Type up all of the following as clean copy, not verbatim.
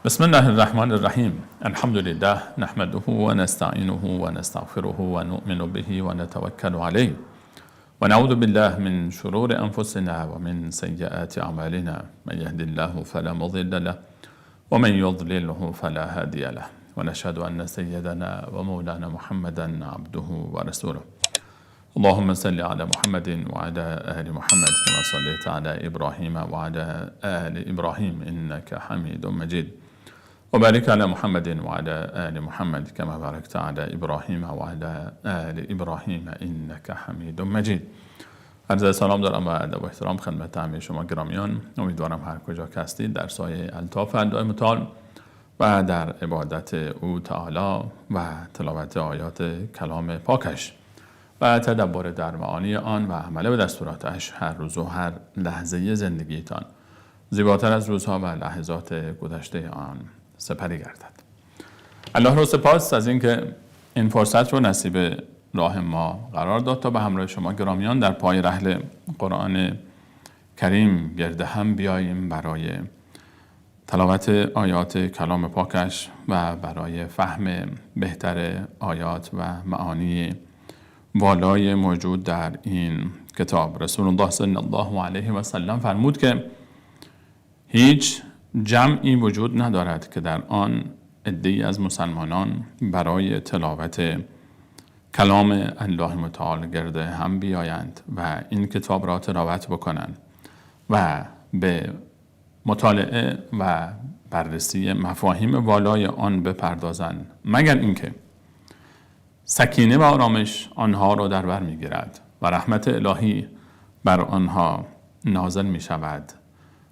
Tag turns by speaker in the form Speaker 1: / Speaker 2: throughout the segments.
Speaker 1: بسم الله الرحمن الرحیم. الحمد لله نحمده و نستعینه و نستغفره و نؤمن به و نتوکل علیه و نعوذ بالله من شرور انفسنا و من سیئات اعمالنا. من یهد الله فلا مضل له و من یضلله فلا هادی له. و نشهد ان سیدنا و مولانا محمدا عبده و رسوله. اللهم صل على محمد وعلى آل محمد كما صليت على إبراهيم وعلى آل إبراهيم إنك حميد مجيد، وبارك على محمد وعلى آل محمد كما باركت على إبراهيم وعلى آل إبراهيم إنك حميد مجيد. عرض سلام دارم و ادب و احترام خدمت همه شما گرامیان. امیدوارم هر کجا که هستید در سایه الطاف الله متعال و در عبادت او تعالی و تلاوت آیات کلام پاکش و تدبر در معانی آن و عمل به دستوراتش هر روز و هر لحظه زندگیتان زیباتر از روزها و لحظات گذشته آن سپری گردد. الله رو سپاس از اینکه این فرصت رو نصیب راه ما قرار داد تا به همراه شما گرامیان در پای رحل قرآن کریم گرد هم بیاییم برای تلاوت آیات کلام پاکش و برای فهم بهتر آیات و معانی والای موجود در این کتاب. رسول الله صلی الله علیه و سلم فرمود که هیچ جمعی وجود ندارد که در آن عده‌ای از مسلمانان برای تلاوت کلام الله متعال گرد هم بیایند و این کتاب را تلاوت بکنند و به مطالعه و بررسی مفاهیم والای آن بپردازند، مگر اینکه سکینه و آرامش آنها را در بر می‌گیرد و رحمت الهی بر آنها نازل می‌شود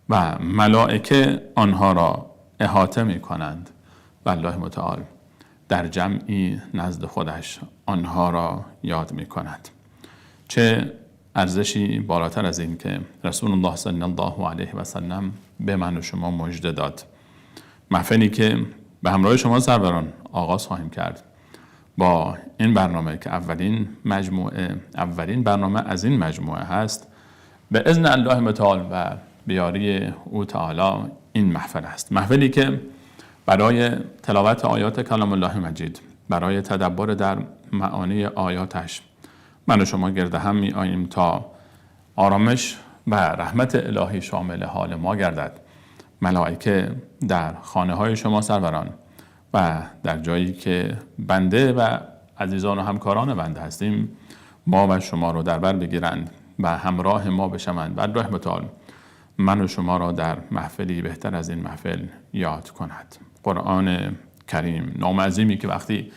Speaker 1: و ملائکه آنها را احاطه می‌کنند و الله متعال در جمعی نزد خودش آنها را یاد می‌کند. چه ارزشی بالاتر از این که رسول الله صلی الله علیه و سلم به من و شما مژده داد. محفلی که به همراه شما سروران آغاز خواهیم کرد با این برنامه که اولین برنامه از این مجموعه هست، به اذن الله متعال و بیاری او تعالی این محفل است. محفلی که برای تلاوت آیات کلام الله مجید، برای تدبر در معانی آیاتش من و شما گرد هم می آییم تا آرامش و رحمت الهی شامل حال ما گردد. ملائکه در خانه های شما سروران و در جایی که بنده و عزیزان و همکاران بنده هستیم ما و شما رو در بر بگیرند و همراه ما بشوند و الله متعال من و شما را در محفلی بهتر از این محفل یاد کند. قرآن کریم نام عظیمی که وقتی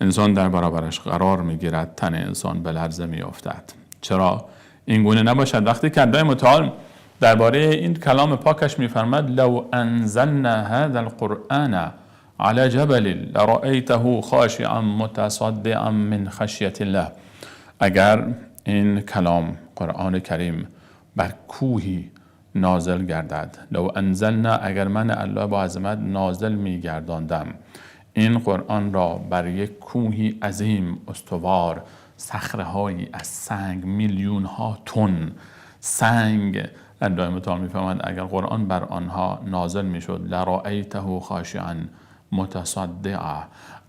Speaker 1: انسان در برابرش قرار میگیرد تن انسان به لرزه میافتد. چرا این گونه نباشد وقتی که الله متعال درباره این کلام پاکش میفرماد لو انزلنا هذا القرآن على جبل لرأيته خاشعا متصدعا من خشیت الله. اگر این کلام قرآن کریم بر کوهی نازل گردد، لو انزلنا، اگر من الله با عظمت نازل میگرداندم این قرآن را بر یک کوهی عظیم استوار، صخره‌هایی از سنگ، میلیون ها تن سنگ، الله متعال میفرماید اگر قرآن بر آنها نازل میشد لرأیته خاشعا متصدعا،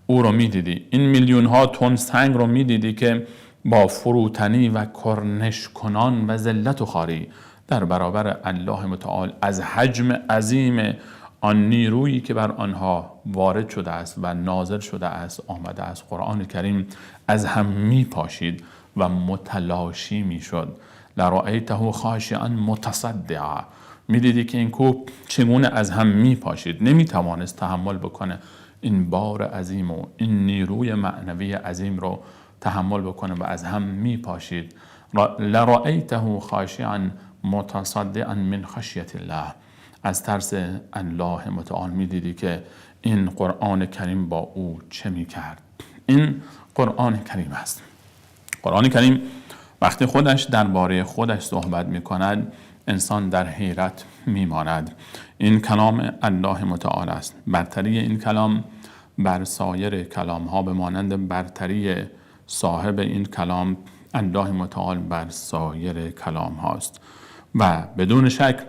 Speaker 1: او رو میدیدی، این میلیون ها تن سنگ رو میدیدی که با فروتنی و کرنش کنان و ذلت و خواری در برابر الله متعال از حجم عظیم آن نیرویی که بر آنها وارد شده است و نازل شده است، آمده از قرآن کریم، از هم میپاشید و متلاشی میشد. لرأیته خاشعا متصدعا، میدیدی که این کوه چگونه از هم میپاشید، نمیتوانست تحمل بکنه این بار عظیم و این نیروی معنوی عظیم رو تحمل بکنه و از هم میپاشید. لرأیته خاشعا متصدعا من خشیت الله، از ترس الله متعال میدیدی که این قرآن کریم با او چه میکرد. این قرآن کریم است. قرآن کریم وقتی خودش درباره خودش صحبت میکند انسان در حیرت میماند. این کلام الله متعال است. برتری این کلام بر سایر کلام ها به مانند برتری صاحب این کلام الله متعال بر سایر کلام هاست و بدون شک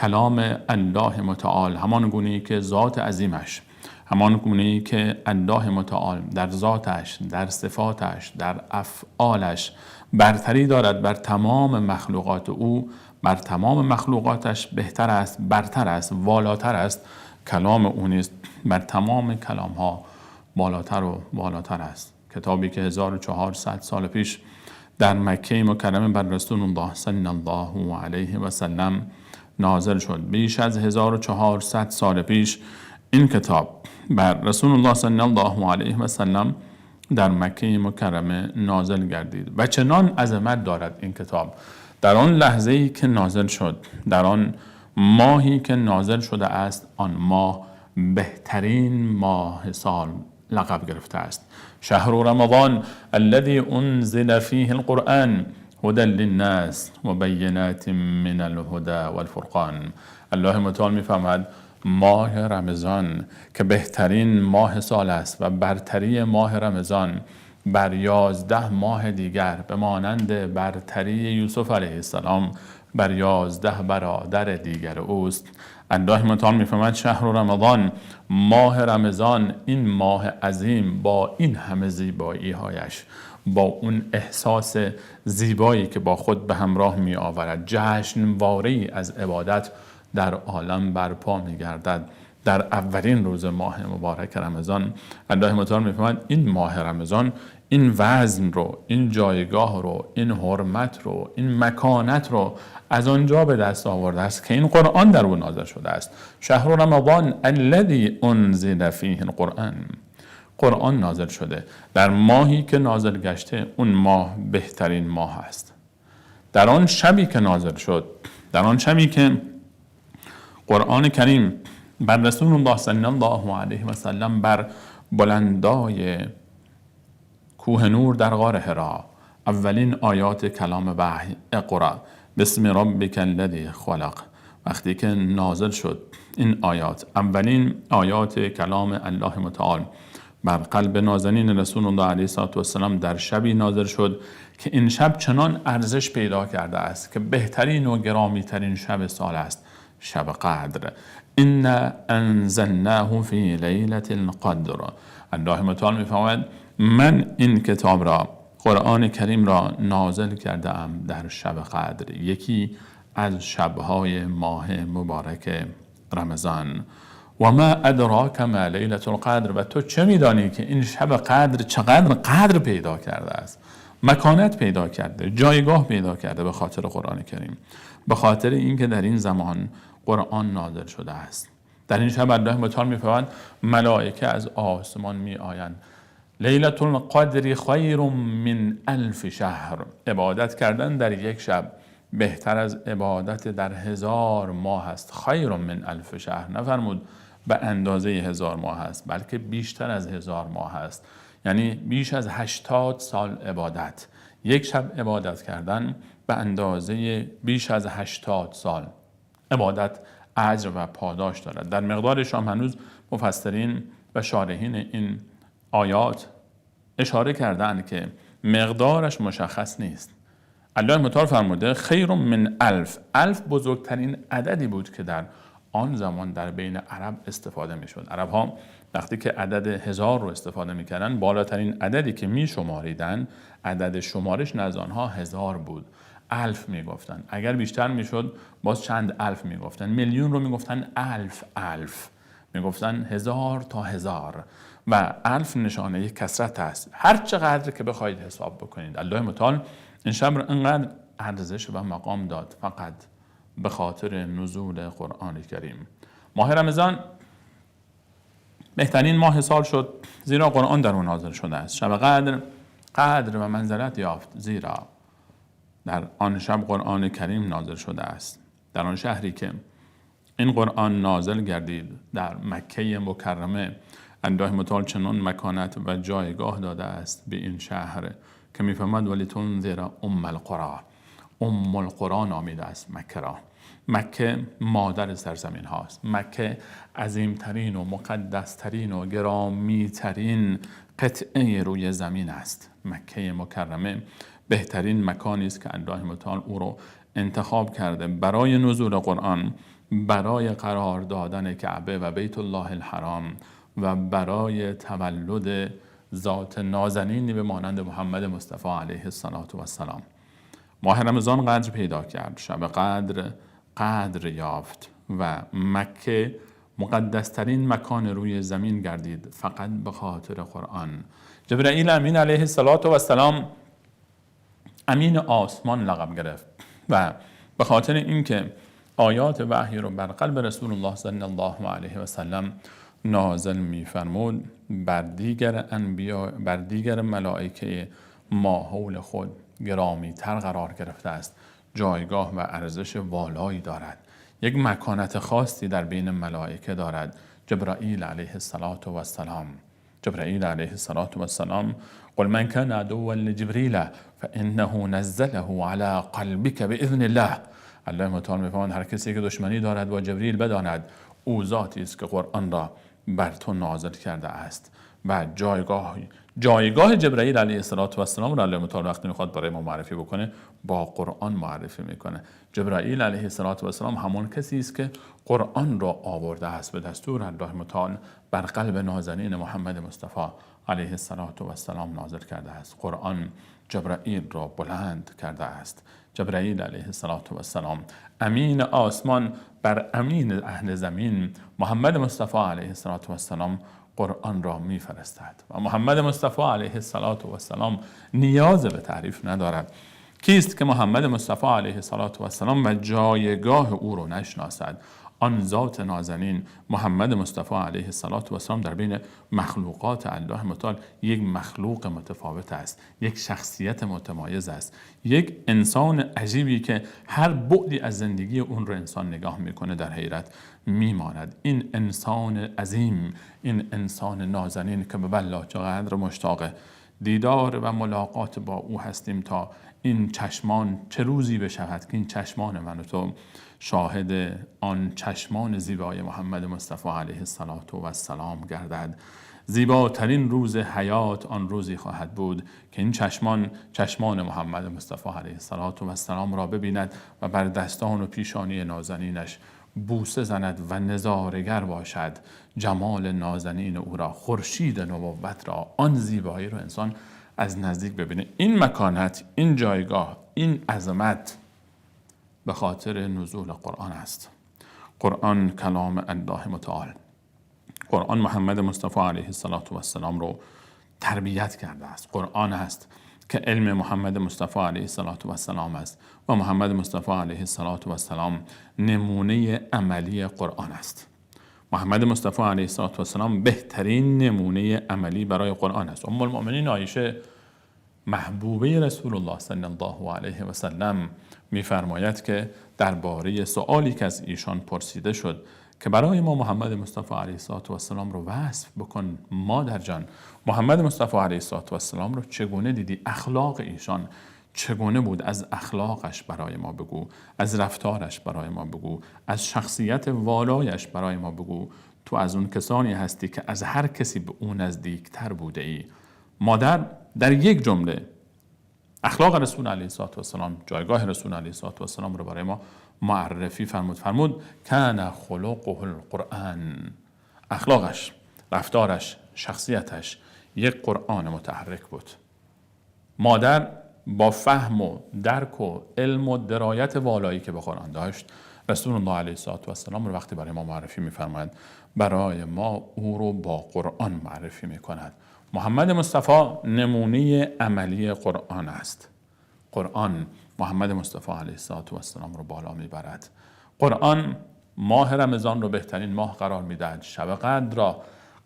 Speaker 1: کلام الله متعال همان گونه‌ای که ذات عظیمش، همان گونه‌ای که الله متعال در ذاتش، در صفاتش، در افعالش برتری دارد بر تمام مخلوقات او، بر تمام مخلوقاتش بهتر است، برتر است، والاتر است. کلام او نیز بر تمام کلام ها بالاتر و بالاتر است. کتابی که 1400 سال پیش در مکه مکرمه بر رسول الله صلی الله علیه و سلم نازل شد. بیش از 1400 سال پیش این کتاب بر رسول الله صلی الله علیه و سلم در مکه مکرمه نازل گردید و چنان عظمت دارد این کتاب. در آن لحظه‌ای که نازل شد، در آن ماهی که نازل شده است، آن ماه بهترین ماه سال لقب گرفته است. شهر رمضان الذي انزل فيه القرآن هدى للناس وبينات من الهدى والفرقان. الله متعال می‌فرماید ماه رمضان که بهترین ماه سال است و برتری ماه رمضان بر 11 ماه دیگر به مانند برتری یوسف علیه السلام بر 11 برادر دیگر اوست. الله متعال می‌فرماید شهر رمضان، ماه رمضان، این ماه عظیم با این همه زیبایی هایش، با اون احساس زیبایی که با خود به همراه می آورد، جشنواره‌ای از عبادت در عالم برپا می گردد. در اولین روز ماه مبارک رمضان الله متعال می‌فرماید این ماه رمضان این وزن رو، این جایگاه رو، این حرمت رو، این مکانت رو از آنجا به دست آورده است که این قرآن در او نازل شده است. شهر رمضان الذی انزل فیه القرآن، قرآن نازل شده در ماهی که نازل گشته، اون ماه بهترین ماه است. در آن شبی که نازل شد، در آن شبی که قرآن کریم بر رسول الله صلی الله علیه و سلم بر بلندای کوه نور در غار حرا اولین آیات کلام وحی اقرأ بسم ربک الذی خلق، وقتی که نازل شد این آیات، اولین آیات کلام الله متعال بر قلب نازنین رسول الله علیه الصلاة والسلام در شبی نازل شد که این شب چنان ارزش پیدا کرده است که بهترین و گرامی ترین شب سال است، شب قدر. انا انزلناه فی لیلة القدر. الله متعال می‌فرماید من این کتاب را، قرآن کریم را نازل کرده ام در شب قدر، یکی از شب‌های ماه مبارک رمضان. و ما ادراک ما لیلة القدر، و تو چه می‌دانی که این شب قدر چقدر قدر پیدا کرده است، مکانت پیدا کرده، جایگاه پیدا کرده به خاطر قرآن کریم، به خاطر اینکه در این زمان قرآن نازل شده است. در این شب الله متعال می‌فرماید ملائکه از آسمان می‌آیند. لیلة القدر خیر من الف شهر. عبادت کردن در یک شب بهتر از عبادت در 1000 ماه است. خیر من الف شهر نفرمود به اندازه 1000 ماه است، بلکه بیشتر از 1000 ماه است، یعنی بیش از 80 سال عبادت. یک شب عبادت کردن به اندازه بیش از 80 سال عبادت اجر و پاداش دارد. در مقدارش هم هنوز مفسرین و شارحین این آیات اشاره کردند که مقدارش مشخص نیست. الله متعال فرموده خیر من الف. الف بزرگترین عددی بود که در آن زمان در بین عرب استفاده میشد. عرب ها وقتی که عدد 1000 رو استفاده میکردن، بالاترین عددی که میشماریدن، عدد شمارش نزد آنها 1000 بود. الف میگفتن. اگر بیشتر میشد باز چند الف میگفتن. میلیون رو میگفتن الف الف، میگفتن 1000 تا 1000، و الف نشانه یک کثرت است. هر چقدر که بخواید حساب بکنید. الله متعال این شب رو انقدر ارزش و مقام داد فقط به خاطر نزول قرآن کریم. ماه رمضان بهترین ماه سال شد زیرا قرآن در اون نازل شده است. شب قدر قدر و منزلت یافت زیرا در آن شب قرآن کریم نازل شده است. در آن شهری که این قرآن نازل گردید، در مکه مکرمه، الله متعال چنان مکانت و جایگاه داده است به این شهر که می‌فرماید ولی تنذر ام القرى. ام القرى نامیده است مکه را. مکه مادر سرزمین هاست. مکه عظیمترین و مقدسترین و گرامیترین قطعه روی زمین است. مکه مکرمه بهترین مکانی است که الله متعال او رو انتخاب کرده برای نزول قرآن برای قرار دادن کعبه و بیت الله الحرام و برای تولد ذات نازنینی به مانند محمد مصطفی علیه الصلاة والسلام. ماه رمضان قدر پیدا کرد، شب قدر قدر یافت و مکه مقدسترین مکان روی زمین گردید فقط به خاطر قرآن. جبرئیل امین علیه الصلاة والسلام امین آسمان لقب گرفت و به خاطر اینکه آیات وحی رو بر قلب رسول الله صلی الله علیه و سلم نازل می‌فرمود، بر دیگر انبیا، بر دیگر ملائکه ماحول خود گرامی تر قرار گرفته است، جایگاه و ارزش والایی دارد، یک مکانت خاصی در بین ملائکه دارد. جبرائیل علیه الصلاة والسلام، جبرائیل علیه الصلاة والسلام قل من كان عدوا لجبريل فإنه نزله على قلبك بإذن الله. الله متعال می‌فرماید هر کسی که دشمنی دارد با جبریل بداند او ذاتی است که قرآن را بر تو نازل کرده است. و جایگاه جبرئیل علیه الصلاة والسلام را الله متعال وقتی میخواد برای ما معرفی بکنه با قرآن معرفی میکنه. جبرئیل علیه الصلاة والسلام همون کسی است که قرآن را آورده است به دستور الله متعال بر قلب نازنین محمد مصطفی علیه الصلاة والسلام نازل کرده است. قرآن جبرئیل را بلند کرده است. جبرئیل علیه الصلاة والسلام امین آسمان بر امین اهل زمین محمد مصطفی علیه الصلاة والسلام قرآن را میفرستد و محمد مصطفی علیه الصلاة والسلام نیاز به تعریف ندارد. کیست که محمد مصطفی علیه الصلاة والسلام و جایگاه او را نشناسد؟ آن ذات نازنین محمد مصطفی علیه الصلاة والسلام در بین مخلوقات الله متعال یک مخلوق متفاوت است، یک شخصیت متمایز است، یک انسان عجیبی که هر بعدی از زندگی اون رو انسان نگاه میکنه در حیرت میماند. این انسان عظیم، این انسان نازنین که به والله چقدر مشتاق دیدار و ملاقات با او هستیم تا این چشمان چه روزی بشود که این چشمان من و تو شاهد آن چشمان زیبای محمد مصطفی علیه الصلاة والسلام گردد. زیباترین روز حیات آن روزی خواهد بود که این چشمان، چشمان محمد مصطفی علیه الصلاة والسلام را ببیند و بر دستان و پیشانی نازنینش بوسه زند و نظاره‌گر باشد جمال نازنین او را، خورشید نبوت را، آن زیبایی را انسان از نزدیک ببینه. این مکانت، این جایگاه، این عظمت به خاطر نزول قرآن است. قرآن کلام الله متعال، قرآن محمد مصطفی علیه الصلاة والسلام رو تربیت کرده است. قرآن است که علم محمد مصطفی علیه الصلاة والسلام است و محمد مصطفی علیه الصلاة والسلام نمونه عملی قرآن است. محمد مصطفی علیه الصلاة والسلام بهترین نمونه عملی برای قرآن است. ام المؤمنین عایشه محبوبه رسول الله صلی الله علیه و سلم می‌فرماید که درباره سوالی که از ایشان پرسیده شد که برای ما محمد مصطفی علیه الصلاة والسلام رو وصف بکن مادر جان، محمد مصطفی علیه الصلاة والسلام رو چگونه دیدی؟ اخلاق ایشان چگونه بود؟ از اخلاقش برای ما بگو، از رفتارش برای ما بگو، از شخصیت والایش برای ما بگو. تو از اون کسانی هستی که از هر کسی به او نزدیکتر بوده ای. مادر در یک جمله اخلاق رسول علیه الصلاة والسلام، جایگاه رسول علیه الصلاة والسلام رو برای ما معرفی فرمود. فرمود کان خلقه القرآن، اخلاقش، رفتارش، شخصیتش یک قرآن متحرک بود. مادر با فهم و درک و علم و درایت والایی که به قرآن داشت، رسول الله علیه الصلاة والسلام رو وقتی برای ما معرفی می‌فرماید، برای ما او رو با قرآن معرفی می‌کند. محمد مصطفی نمونه عملی قرآن است. قرآن محمد مصطفی علیه الصلاة والسلام رو بالا می‌برد. قرآن ماه رمضان رو بهترین ماه قرار می‌دهد، شب قدر را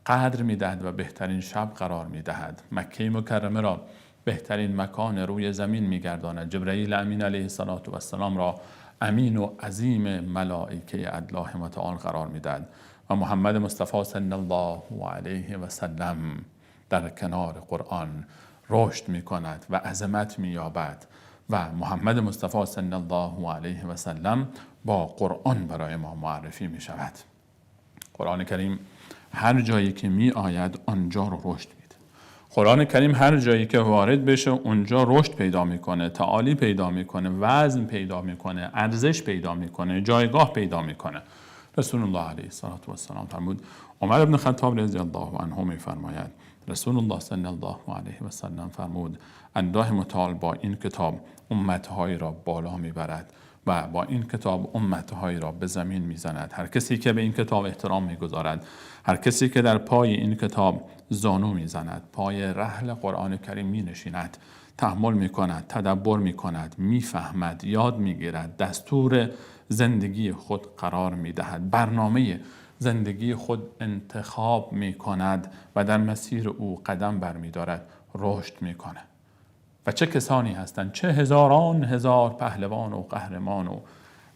Speaker 1: قدر می‌دهد و بهترین شب قرار می‌دهد. مکه مکرمه را بهترین مکان روی زمین می‌گرداند. جبرئیل امین علیه الصلاة والسلام را امین و عظیم ملائکه الله متعال قرار می‌دهد و محمد مصطفی صلی الله علیه و سلم در کنار قرآن رشد می‌کند و عظمت می‌یابد و محمد مصطفی صلی الله علیه و سلم با قرآن برای ما معرفی می‌شود. قرآن کریم هر جایی که می‌آید آنجا رو رشد می‌ده. قرآن کریم هر جایی که وارد بشه اونجا رشد پیدا میکنه، تعالی پیدا میکنه، وزن پیدا میکنه، ارزش پیدا میکنه، جایگاه پیدا میکنه. رسول الله علیه الصلاة والسلام فرمود، عمر ابن خطاب رضی الله عنه میفرماید رسول الله صلی الله علیه و سلم فرمود الله متعال با این کتاب امتهایی را بالا میبرد و با این کتاب امتهایی را به زمین میزند. هر کسی که به این کتاب احترام میگذارد، هر کسی که در پای این کتاب زانو میزند، پای رحل قرآن کریم مینشیند، تحمل میکند، تدبر میکند، میفهمد، یاد میگیرد، دستور زندگی خود قرار میدهد، برنامه زندگی خود انتخاب میکند و در مسیر او قدم برمیدارد، رشد میکنه. و چه کسانی هستند، چه هزاران هزار پهلوان و قهرمان و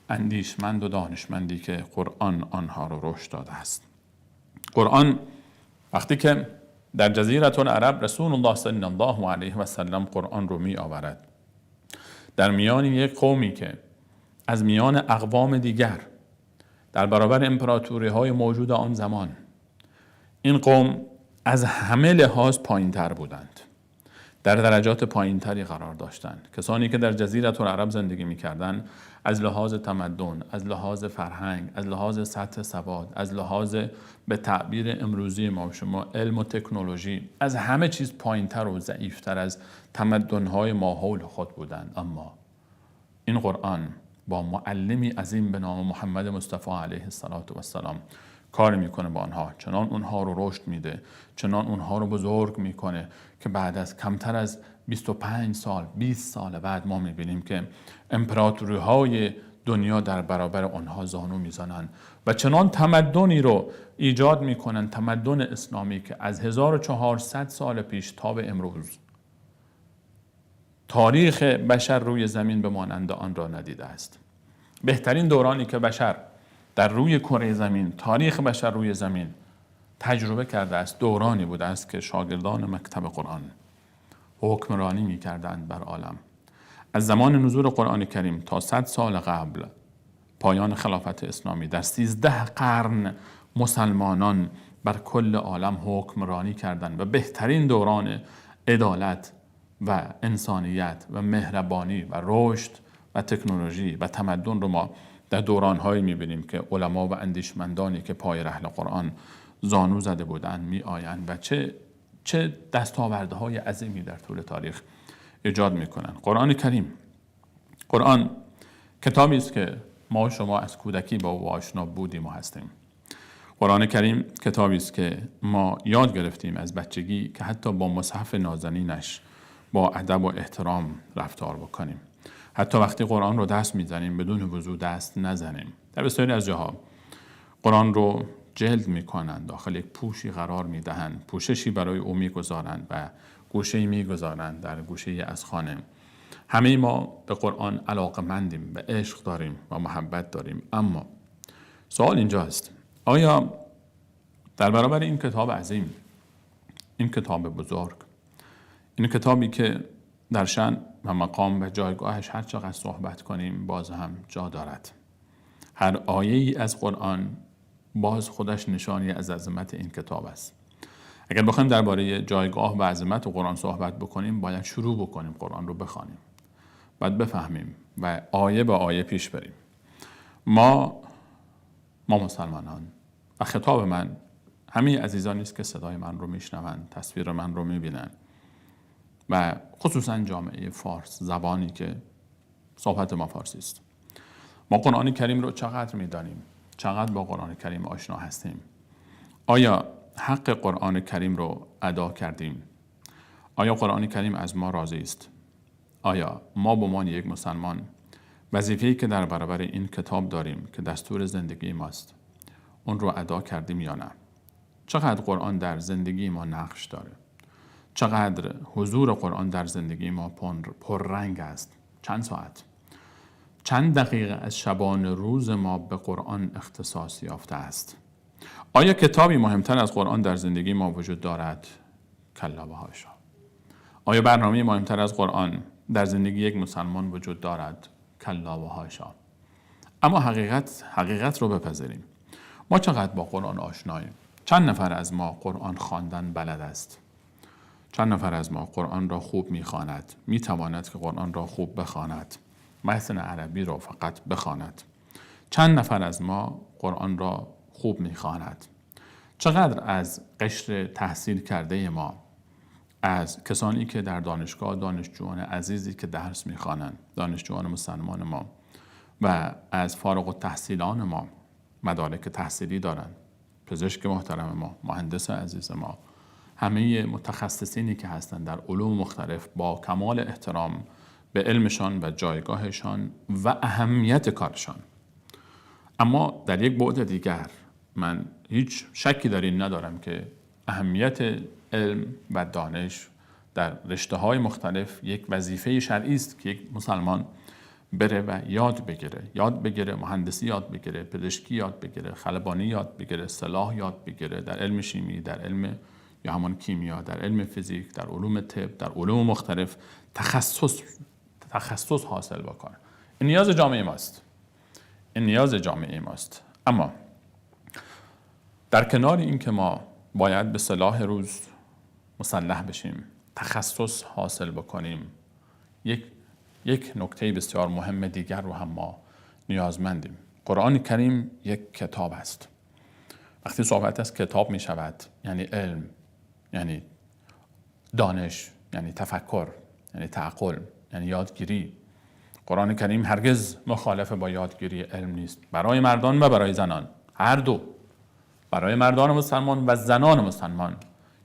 Speaker 1: اندیشمند و دانشمندی که قرآن آنها رو رشد داده است. قرآن وقتی که در جزیره العرب رسول الله صلی الله علیه و سلم قرآن رو می آورد، در میان یک قومی که از میان اقوام دیگر در برابر امپراتوری های موجود آن زمان، این قوم از همه لحاظ پایین تر بودند، در درجات پایین تری قرار داشتند. کسانی که در جزیره العرب زندگی می‌کردند از لحاظ تمدن، از لحاظ فرهنگ، از لحاظ سطح سواد، از لحاظ به تعبیر امروزی ما و شما علم و تکنولوژی، از همه چیز پایین‌تر و ضعیف‌تر از تمدن‌های ماحول خود بودند. اما این قرآن با معلمی عظیم به نام محمد مصطفی علیه الصلاة والسلام کار میکنه با آنها، چنان اونها رو رشد میده، چنان اونها رو بزرگ میکنه که بعد از کمتر از 25 سال، 20 سال بعد ما میبینیم که امپراتوری های دنیا در برابر آنها زانو میزنن و چنان تمدنی رو ایجاد میکنن، تمدن اسلامی که از 1400 سال پیش تا به امروز تاریخ بشر روی زمین به مانند آن را ندیده است. بهترین دورانی که بشر در روی کره زمین، تاریخ بشر روی زمین تجربه کرده است، دورانی بوده است که شاگردان مکتب قرآن حکمرانی می‌کردند بر عالم. از زمان نزول قرآن کریم تا 100 سال قبل پایان خلافت اسلامی، در 13 قرن مسلمانان بر کل عالم حکمرانی کردند و بهترین دوران عدالت و انسانیت و مهربانی و رشد و تکنولوژی و تمدن رو ما در دورانهایی می‌بینیم که علما و اندیشمندانی که پای رحل قرآن زانو زده بودند می‌آیند و چه دستاوردهای عظیمی در طول تاریخ ایجاد می‌کنند. قرآن کریم، قرآن کتابی است که ما و شما از کودکی با او آشنا بودیم و هستیم. قرآن کریم کتابی است که ما یاد گرفتیم از بچگی که حتی با مصحف نازنینش با ادب و احترام رفتار بکنیم. حتی وقتی قرآن رو دست میزنیم بدون وضو دست نزنیم. در بسیاری از جاها قرآن رو جلد میکنن، داخل یک پوشی قرار میدهند، پوششی برای او میگذارند و گوشه‌ای میگذارند در گوشه‌ای از خانه. همه ما به قرآن علاقه‌مندیم، به عشق داریم و محبت داریم. اما سوال اینجاست، آیا در برابر این کتاب عظیم، این کتاب بزرگ، این کتابی که در شأن و مقام و جایگاهش هر چقدر صحبت کنیم باز هم جا دارد، هر آیه‌ای از قرآن باز خودش نشانی از عظمت این کتاب است. اگر بخوایم درباره جایگاه و عظمت قرآن صحبت بکنیم، باید شروع بکنیم قرآن رو بخوانیم، باید بفهمیم و آیه به آیه پیش بریم. ما مسلمانان، و خطاب من همه عزیزانی است که صدای من رو میشنوند، تصویر من رو میبینند و خصوصا جامعه فارس زبانی که صحبت ما فارسی است، ما قرآن کریم رو چقدر میدانیم؟ چقدر با قرآن کریم آشنا هستیم؟ آیا حق قرآن کریم رو ادا کردیم؟ آیا قرآن کریم از ما راضی است؟ آیا ما به عنوان یک مسلمان وظیفه‌ای که در برابر این کتاب داریم که دستور زندگی ماست اون رو ادا کردیم یا نه؟ چقدر قرآن در زندگی ما نقش داره؟ چقدر حضور قرآن در زندگی ما پررنگ است؟ چند ساعت، چند دقیقه از شبانه روز ما به قرآن اختصاص یافته است؟ آیا کتابی مهمتر از قرآن در زندگی ما وجود دارد؟ کلا و حاشا. آیا برنامه مهمتر از قرآن در زندگی یک مسلمان وجود دارد؟ کلا و حاشا. اما حقیقت رو بپذیریم. ما چقدر با قرآن آشناییم؟ چند نفر از ما قرآن خواندن بلد است؟ چند نفر از ما قرآن را خوب میخواند، میتواند که قرآن را خوب بخواند، متن عربی را فقط بخواند؟ چند نفر از ما قرآن را خوب میخواند؟ چقدر از قشر تحصیل کرده ما، از کسانی که در دانشگاه، دانشجویان عزیزی که درس میخوانند، دانشجویان مسلمان ما و از فارغ التحصیلان ما مدارک تحصیلی دارند، پزشک محترم ما، مهندس عزیز ما، همه متخصصینی که هستند در علوم مختلف، با کمال احترام به علمشان و جایگاهشان و اهمیت کارشان، اما در یک بعد دیگر من هیچ شکی در این ندارم که اهمیت علم و دانش در رشته‌های مختلف یک وظیفه شرعی است که یک مسلمان بره و یاد بگیره، یاد بگیره، مهندسی یاد بگیره، پزشکی یاد بگیره، خلبانی یاد بگیره، سلاح یاد بگیره، در علم شیمی، در علم یا همان کیمیا، در علم فیزیک، در علوم طب، در علوم مختلف تخصص حاصل بکنه. این نیاز جامعه ماست. این نیاز جامعه ماست. اما در کنار این که ما باید به سلاح روز مسلح بشیم، تخصص حاصل بکنیم، یک نکته بسیار مهم دیگر رو هم ما نیازمندیم. قرآن کریم یک کتاب است. وقتی صحبت از کتاب می شود، یعنی علم، یعنی دانش، یعنی تفکر، یعنی تعقل، یعنی یادگیری. قرآن کریم هرگز مخالف با یادگیری علم نیست، برای مردان و برای زنان، هر دو، برای مردان مسلمان و زنان مسلمان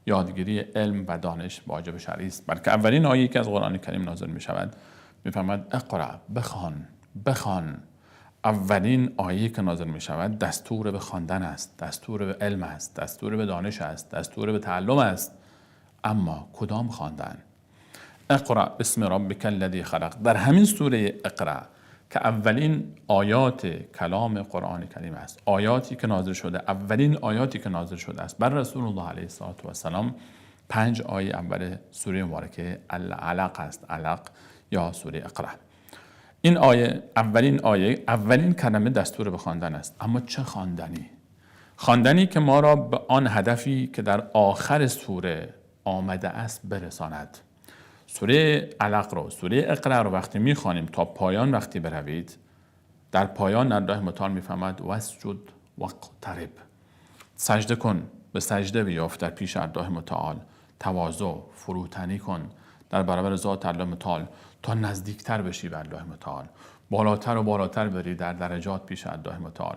Speaker 1: یادگیری علم و دانش واجب شرعی است. بلکه اولین آیه‌ای که از قرآن کریم نازل می شود می‌فرماید اقرأ، بخوان، بخوان. اولین آیه‌ای که نازل می شود دستور به خواندن است، دستور به علم است، دستور به دانش است، دستور به تعلم است. اما کدام خواندن؟ اقرأ باسم ربک الذی خلق. در همین سوره اقرأ که اولین آیات کلام قرآن کریم است، آیاتی که نازل شده، اولین آیاتی که نازل شده است بر رسول الله علیه الصلاة والسلام، 5 آیه اول سوره مبارکه العلق است، علق یا سوره اقرأ. این آیه، اولین آیه، اولین کلمه دستور به خواندن است. اما چه خواندنی؟ خواندنی که ما را به آن هدفی که در آخر سوره آمده است برساند. سوره علق رو، سوره اقرأ رو وقتی میخوانیم تا پایان وقتی بروید، در پایان الله متعال میفرماید واسجد واقترب، سجده کن، به سجده بیافت در پیش الله متعال، تواضع، فروتنی کن در برابر ذات الله متعال تا نزدیکتر بشی به الله متعال، بالاتر و بالاتر بری در درجات پیش الله متعال.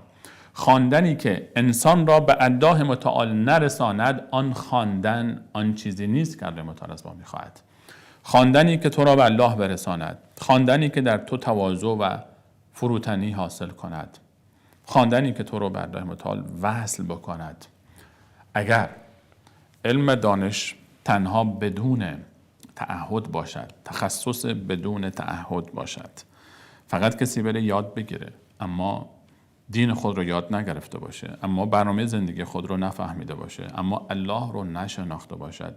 Speaker 1: خواندنی که انسان را به الله متعال نرساند، آن خواندن آن چیزی نیست که الله متعال از ما میخواهد. خواندنی که تو را به الله برساند، خواندنی که در تو تواضع و فروتنی حاصل کند، خواندنی که تو را به الله متعال وصل بکند. اگر علم دانش تنها بدون تعهد باشد، تخصص بدون تعهد باشد، فقط کسی بره یاد بگیره اما دین خود رو یاد نگرفته باشه، اما برنامه زندگی خود رو نفهمیده باشه، اما الله رو نشناخته باشد،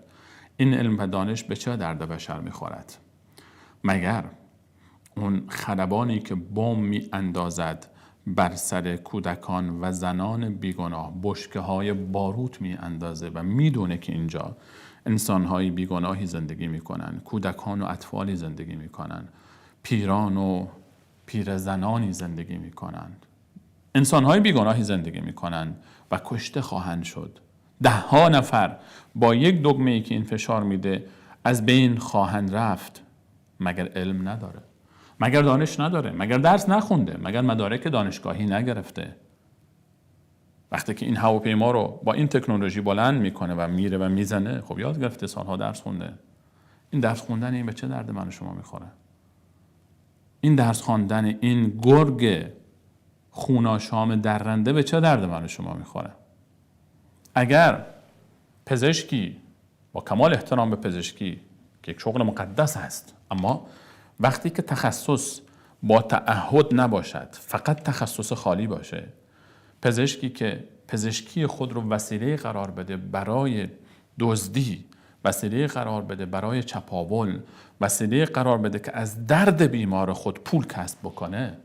Speaker 1: این علم و دانش به چه درد بشر میخورد؟ مگر اون خلبانی که بمب میاندازد بر سر کودکان و زنان بیگناه، بشکه های باروت میاندازه و میدونه که اینجا انسان‌های بیگناهی زندگی میکنن، کودکان و اطفالی زندگی میکنن، پیران و پیرزنانی زندگی میکنن، انسان‌های بیگناهی زندگی میکنن و کشته خواهند شد. ده ها نفر با یک دگمه‌ای که این فشار میده از بین خواهند رفت. مگر علم نداره؟ مگر دانش نداره؟ مگر درس نخونده؟ مگر مدارک دانشگاهی نگرفته؟ وقتی که این هواپیما رو با این تکنولوژی بلند میکنه و میره و میزنه، خب یاد گرفته، سالها درس خونده. این درس خوندن این به چه درد من و شما میخوره؟ این درس خواندن این گرگ خوناشام درنده به چه درد من و شما میخوره؟ اگر پزشکی، با کمال احترام به پزشکی که یک شغل مقدس است، اما وقتی که تخصص با تعهد نباشد، فقط تخصص خالی باشه، پزشکی که پزشکی خود رو وسیله قرار بده برای دزدی، وسیله قرار بده برای چپاول، وسیله قرار بده که از درد بیمار خود پول کسب بکنه،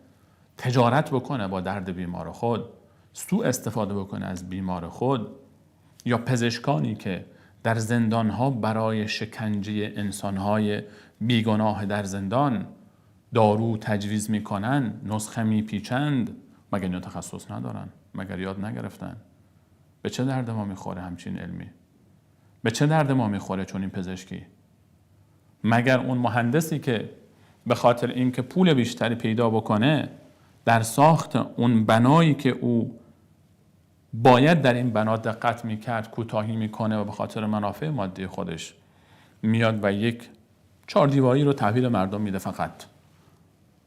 Speaker 1: تجارت بکنه با درد بیمار خود، سوء استفاده بکنه از بیمار خود، یا پزشکانی که در زندانها برای شکنجه انسانهای بیگناه در زندان دارو تجویز میکنن، نسخه میپیچند، مگر اینا تخصص ندارن؟ مگر یاد نگرفتن؟ به چه درد ما میخوره همچین علمی؟ به چه درد ما میخوره چون این پزشکی؟ مگر اون مهندسی که به خاطر اینکه پول بیشتری پیدا بکنه در ساخت اون بنایی که او باید در این بنا دقت میکرد کوتاهی میکنه و به خاطر منافع مادی خودش میاد و یک چهار دیواری رو تحویل مردم میده فقط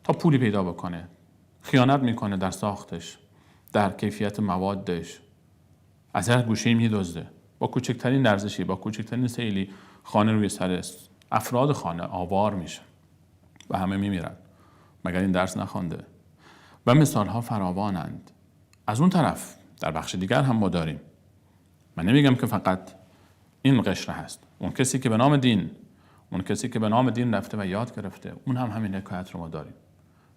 Speaker 1: تا پولی پیدا بکنه، خیانت میکنه در ساختش، در کیفیت موادش، از هر گوشه‌ای میدزده، با کوچکترین لرزشی، با کوچکترین سیلی خانه روی سر افراد خانه آوار میشه و همه میمیرن. مگر این درس نخوانده؟ و مثال ها فراوانند. از اون طرف در بخش دیگر هم ما داریم. من نمیگم که فقط این قشر هست. اون کسی که به نام دین، اون کسی که به نام دین رفته و یاد گرفته، اون هم همین حکایت رو ما داریم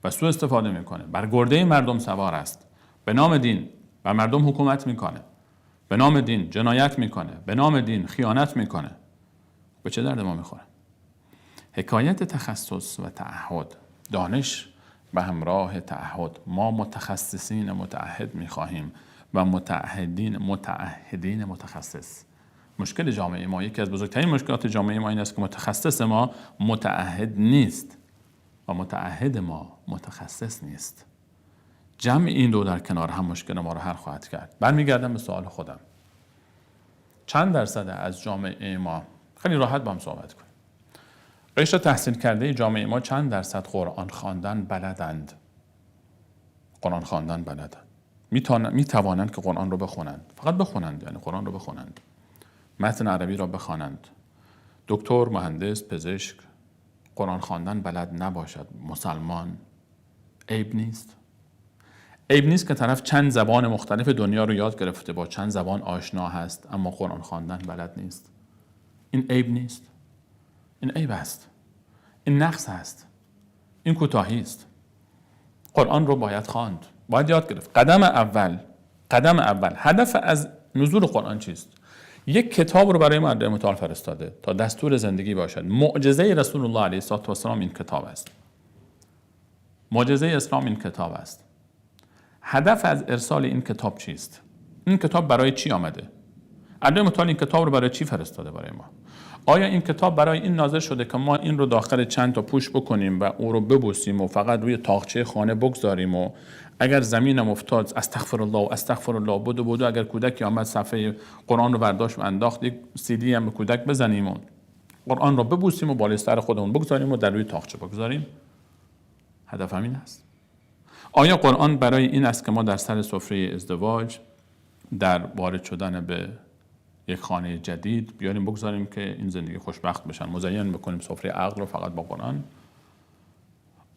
Speaker 1: و سوء استفاده میکنه، بر گرده مردم سوار است، به نام دین بر مردم حکومت میکنه، به نام دین جنایت میکنه، به نام دین خیانت میکنه. به چه درد ما میخوره؟ حکایت تخصص و تعهد، دانش به همراه تعهد. ما متخصصین متعهد میخواهیم و متعهدین متخصص. مشکل جامعه ما، یکی از بزرگترین مشکلات جامعه ما این است که متخصص ما متعهد نیست و متعهد ما متخصص نیست. جمع این دو در کنار هم مشکل ما رو حل خواهد کرد. برمیگردم به سوال خودم. چند درصد از جامعه ما، خیلی راحت با هم صحبت کنیم، قشر تحصیل کرده جامعه ما چند درصد قرآن خواندن بلدند؟ قرآن خواندن بلدند، میتوانند که قرآن رو بخونند، فقط بخونند، یعنی قرآن رو بخونند، متن عربی را بخوانند. دکتر، مهندس، پزشک قرآن خواندن بلد نباشد، مسلمان، عیب نیست. عیب نیست که طرف چند زبان مختلف دنیا رو یاد گرفته، با چند زبان آشنا هست، اما قرآن خواندن بلد نیست. این عیب نیست، این عیب است، این نقص است، این کوتاهی است. قرآن رو باید خواند، باید یاد گرفت. قدم اول، هدف از نزول قرآن چیست؟ یک کتاب رو برای ما متعال فرستاده تا دستور زندگی باشد. معجزه رسول الله علیه الصلاة والسلام این کتاب است. معجزه اسلام این کتاب است. هدف از ارسال این کتاب چیست؟ این کتاب برای چی آمده؟ الله متعال این کتاب رو برای چی فرستاده برای ما؟ آیا این کتاب برای این نازل شده که ما این رو داخل چند تا پوش بکنیم و او رو ببوسیم و فقط روی تاقچه خانه بگذاریم و اگر زمینم افتاد استغفر الله و استغفر الله بدو بدو، اگر کودکی آمد صفحه قرآن رو برداشت و انداخت یک سیدی هم به کودک بزنیم و قرآن رو ببوسیم و بالای سر خودمون بگذاریم و در روی تاقچه بگذاریم؟ هدف همین است. آیا قرآن برای این است که ما در سر سفره ازدواج، در وارد شدن به یک خانه جدید بیاریم بگذاریم که این زندگی خوشبخت بشن، مزین بکنیم سفره عقل رو فقط با قرآن؟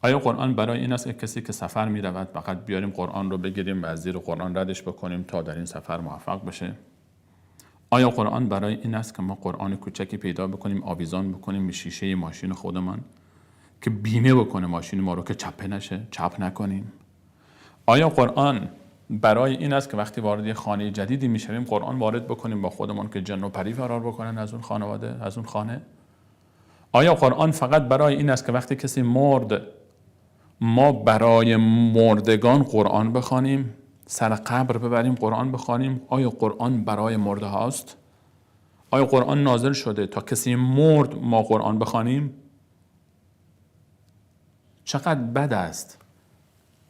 Speaker 1: آیا قرآن برای این است که کسی که سفر می رود فقط بیاریم قرآن رو بگیریم و از زیر قرآن ردش بکنیم تا در این سفر موفق بشه؟ آیا قرآن برای این است که ما قرآن کوچکی پیدا بکنیم، آویزان بکنیم به شیشه ماشین خودمان که بیمه بکنه ماشین ما رو که چپه نشه، چپ نکنیم؟ آیا قرآن برای این است که وقتی وارد خانه جدیدی میشویم قرآن وارد بکنیم با خودمان که جن و پری فرار بکنن از اون خانواده، از اون خانه؟ آیا قرآن فقط برای این است که وقتی کسی مرد ما برای مردگان قرآن بخوانیم، سر قبر ببریم قرآن بخوانیم؟ آیا قرآن برای مرده هاست؟ آیا قرآن نازل شده تا کسی مرد ما قرآن بخوانیم؟ چقدر بد است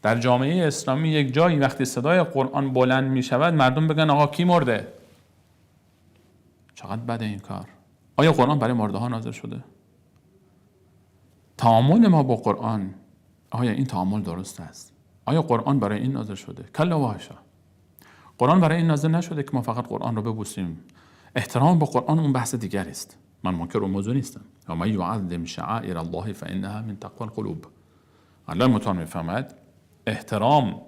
Speaker 1: در جامعه اسلامی یک جایی وقتی صدای قرآن بلند می شود مردم بگن آقا کی مرده؟ چقدر بده این کار. آیا قرآن برای مرده ها نازل شده؟ تعامل ما با قرآن، آیا این تعامل درست است؟ آیا قرآن برای این نازل شده؟ کلا و حاشا. قرآن برای این نازل نشده که ما فقط قرآن رو ببوسیم. احترام به قرآن اون بحث دیگری است. من منکر اون موضوع نیستم. و من یعظم شعائر الله فانها من تقوی القلوب. الله متعال میفرماید احترام،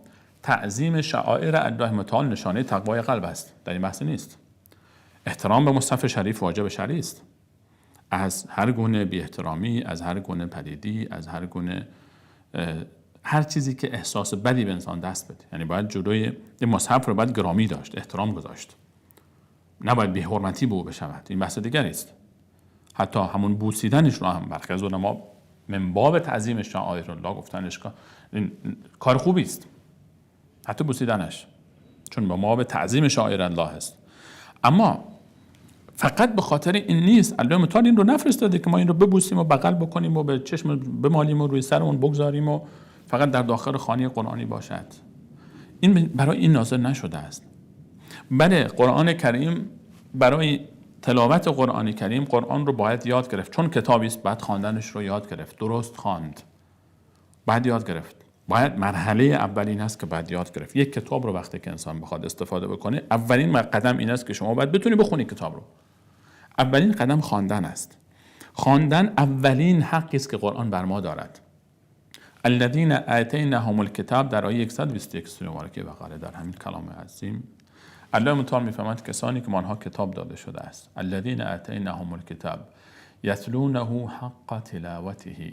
Speaker 1: تعظیم شعائر الله متعال نشانه تقوای قلب است. در این بحث نیست. احترام به مصحف شریف واجب شرعی است. از هر گونه بی احترامی، از هر گونه پلیدی، از هر گونه هر چیزی که احساس بدی به انسان دست بده، یعنی باید جلوی مصحف رو باید گرامی داشت، احترام گذاشت. نباید بی‌حرمتی به او بشود، این بحث دیگری است. حتی همون بوسیدنش رو هم برخی از علما من باب تعظیم شعائر الله گفتنش این کار خوبی است، حتی بوسیدنش، چون با باب تعظیم شعائر الله است. اما فقط به خاطر این نیست. الله متعال این رو نفرستاده که ما این رو ببوسیم و بغل بکنیم و به چشم بمالیم و روی سرمون بگذاریم و فقط در داخل خانه قرآنی باشد. این برای این نازل نشده است. بله، قرآن کریم برای تلاوت قرآن کریم قرآن رو باید یاد گرفت، چون کتابی است باید خواندنش رو یاد گرفت، درست خواند، باید یاد گرفت. باید مرحله اول این است که باید یاد گرفت. یک کتاب رو وقتی که انسان بخواد استفاده بکنه، اولین قدم این است که شما باید بتونی بخونی کتاب رو. اولین قدم خواندن است. خواندن اولین حقی است که قرآن بر ما دارد. الذین آتیناهم الکتاب در آیه 121 سوره مبارکه بقره در همین کلام عظیم الله متعال می‌فرماید کسانی که آنها کتاب داده شده است، الذین آتیناهم الکتاب یتلونه حق تلاوته،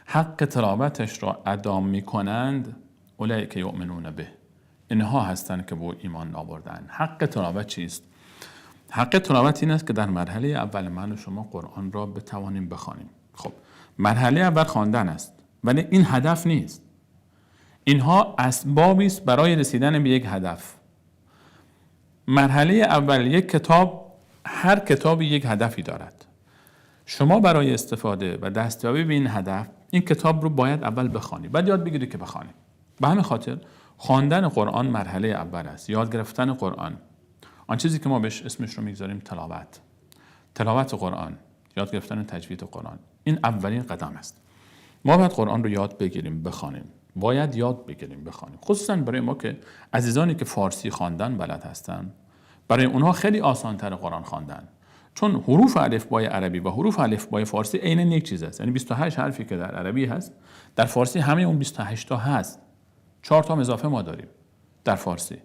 Speaker 1: حق تلاوتش را ادا می‌کنند، اولئک یؤمنون به، اینها هستند که به او ایمان آوردند. حق تلاوت چیست؟ حق تلاوت این است که در مرحله اول من و شما قرآن را بتوانیم بخوانیم. خب مرحله اول خواندن است، ولی این هدف نیست. اینها اسبابی است برای رسیدن به یک هدف. مرحله اول یک کتاب، هر کتابی یک هدفی دارد. شما برای استفاده و دستیابی به این هدف این کتاب رو باید اول بخوانی، بعد یاد بگیری که بخوانی. به همین خاطر خواندن قرآن مرحله اول است، یاد گرفتن قرآن، آن چیزی که ما بهش اسمش رو میگذاریم تلاوت، تلاوت قرآن، یاد گرفتن تجوید قرآن، این اولین قدم است. ما باید قرآن رو یاد بگیریم، بخوانیم. باید یاد بگیریم، بخوانیم. خصوصا برای ما که عزیزانی که فارسی خواندن بلد هستن، برای اونها خیلی آسان‌تر قرآن خواندن، چون حروف الفبای عربی و حروف الفبای فارسی عین یک چیز است. یعنی 28 حرفی که در عربی هست، در فارسی همه اون 28 تا هست. 4 تا اضافه ما داریم در فارسی.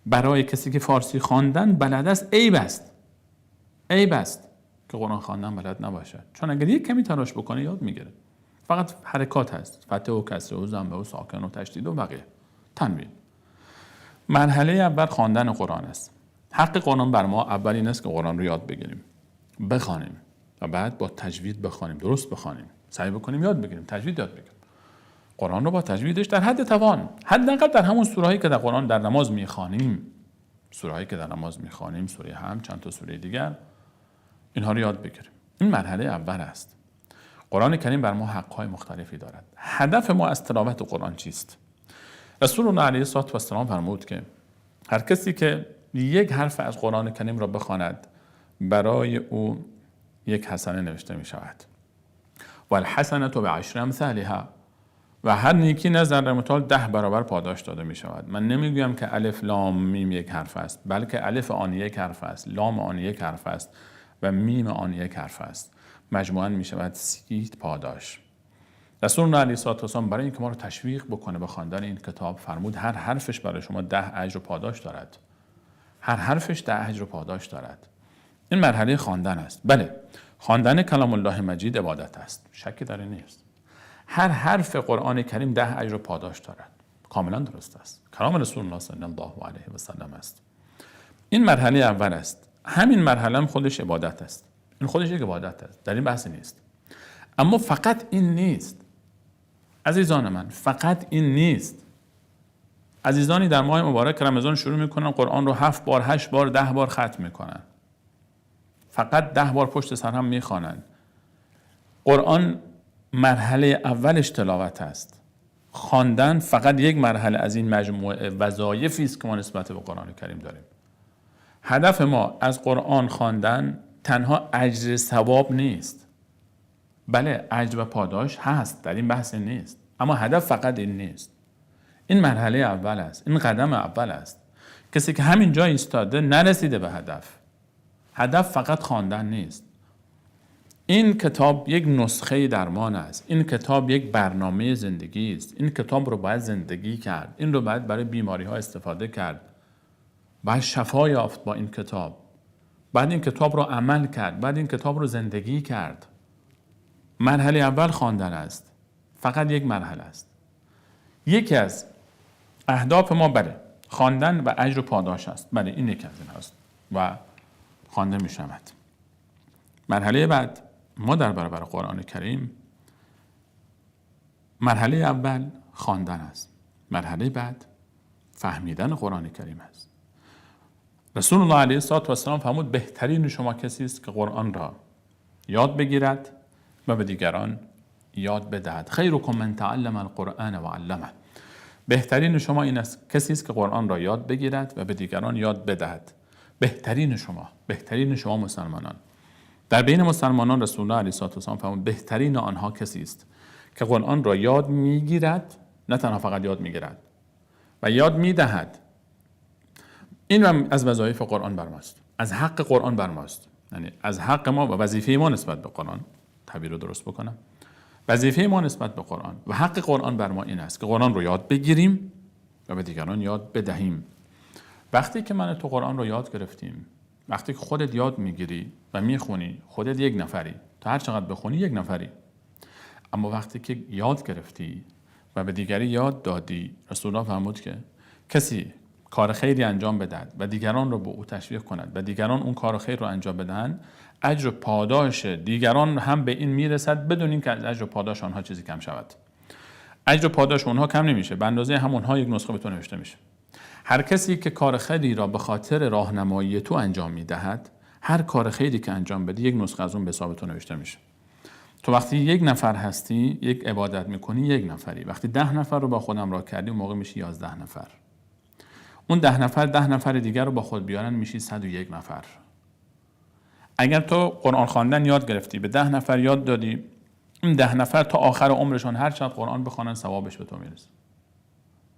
Speaker 1: برای کسی که فارسی خواندن بلد است عیب است، عیب است که قرآن خواندن بلد نباشد، چون اگر یک کمی تلاش بکنه یاد میگیره. فقط حرکات هست، فتح و کسره و ضمه و ساکن و تشدید و بقیه تنوین. مرحله اول خواندن قرآن است. حق قرآن بر ما اول این است که قرآن رو یاد بگیریم، بخوانیم و بعد با تجوید بخوانیم، درست بخوانیم، سعی بکنیم یاد بگیریم، تجوید یاد بگیریم. قرآن رو با تجویدش در حد توان، حداقل در همون سوره‌هایی که در قرآن در نماز می‌خوانیم، سوره‌هایی که در نماز می‌خوانیم، سوره هم چند تا سوره دیگر، اینها رو یاد بگیریم. این مرحله اول است. قرآن کریم بر ما حق‌های مختلفی دارد. هدف ما از تلاوت قرآن چیست؟ رسول الله علیه الصلاة والسلام فرمود که هر کسی که یک حرف از قرآن کریم را بخواند برای او یک حسنه نوشته می شود. والحسنة بعشر امثالها، و هر نیکی نزد الله متعال 10 برابر پاداش داده می شود. من نمیگویم که الف لام میم یک حرف است، بلکه الف آن یک حرف است، لام آن یک حرف است و میم آن یک حرف است. مجموعاً می شود 30 پاداش. رسول الله علیه الصلاة والسلام برای اینکه ما رو تشویق بکنه به خواندن این کتاب فرمود هر حرفش برای شما 10 اجر و پاداش دارد. هر حرفش 10 اجر و پاداش دارد. این مرحله خواندن است. بله، خواندن کلام الله مجید عبادت است، شکی در این نیست. هر حرف قرآن کریم 10 اجر و پاداش دارد، کاملا درست است. کلام رسول الله صلی الله علیه و سلم است. این مرحله اول است. همین مرحله هم خودش عبادت است. این خودش یک عبادت است، در این بحث نیست. اما فقط این نیست عزیزان من، فقط این نیست. عزیزانی در ماه مبارک رمضان شروع میکنن قرآن رو 7 بار، 8 بار، 10 بار ختم میکنن. فقط 10 بار پشت سر هم میخوانن. قرآن مرحله اولش تلاوت است. خواندن فقط یک مرحله از این مجموعه وظایفی است که ما نسبت به قرآن کریم داریم. هدف ما از قرآن خواندن تنها اجر ثواب نیست. بله، اجر و پاداش هست، در این بحث نیست، اما هدف فقط این نیست. این مرحله اول است، این قدم اول است. کسی که همین جا ایستاده نرسیده به هدف. هدف فقط خواندن نیست. این کتاب یک نسخه درمان است. این کتاب یک برنامه زندگی است. این کتاب رو باید زندگی کرد. این رو باید برای بیماری ها استفاده کرد. باید شفا یافت با این کتاب. بعد این کتاب رو عمل کرد. بعد این کتاب رو زندگی کرد. مرحله اول خواندن است. فقط یک مرحله است. یکی از اهداف ما بله خواندن و اجر و پاداش است. بله این یکی از این هست و خوانده می شود. مرحله بعد ما در برابر قرآن کریم، مرحله اول خواندن است، مرحله بعد فهمیدن قرآن کریم است. رسول الله علیه الصلاة والسلام فرمود بهترین شما کسی است که قرآن را یاد بگیرد و به دیگران یاد بدهد. خیرکم من تعلم القرآن و علمه. بهترین شما این است کسی است که قرآن را یاد بگیرد و به دیگران یاد بدهد. بهترین شما، بهترین شما مسلمانان. در بین مسلمانان رسول الله علیه الصلاة والسلام فرمود بهترین آنها کسی است که قرآن را یاد میگیرد، نه تنها فقط یاد میگیرد و یاد میدهد. این هم از وظایف قرآن بر ماست، از حق قرآن بر ماست، یعنی از حق ما و وظیفه ما نسبت به قرآن، تعبیر رو درست بکنم، وظیفه ما نسبت به قرآن و حق قرآن بر ما این است که قرآن رو یاد بگیریم و به دیگران یاد بدهیم. وقتی که من تو قرآن رو یاد گرفتیم، وقتی که خودت یاد میگیری و میخونی، خودت یک نفری، تا هر چقدر بخونی یک نفری، اما وقتی که یاد گرفتی و به دیگری یاد دادی، رسول الله فرمود که کسی کار خیری انجام بدهد و دیگران رو به او تشویق کند و دیگران اون کار خیر رو انجام بدهند، اجر و پاداش دیگران هم به این میرسد بدون اینکه از اجر و پاداش آنها چیزی کم شود. اجر و پاداش اونها کم نمیشه، به اندازه همونها یک نسخه به تو نوشته میشه. هر کسی که کار خیری را به خاطر راهنمایی تو انجام میدهد، هر کار خیری که انجام بدی یک نسخه از اون به حساب تو نوشته میشه. تو وقتی یک نفر هستی، یک عبادت میکنی، یک نفری. وقتی 10 نفر رو با خودم راه کردی، اون موقع میشی 11 نفر. اون 10 نفر 10 نفر دیگر رو با خود بیارن، میشی 101 نفر. اگر تو قرآن خواندن یاد گرفتی، به 10 نفر یاد دادی، این 10 نفر تا آخر عمرشون هر چقدر قرآن بخوانن ثوابش به تو میرسه.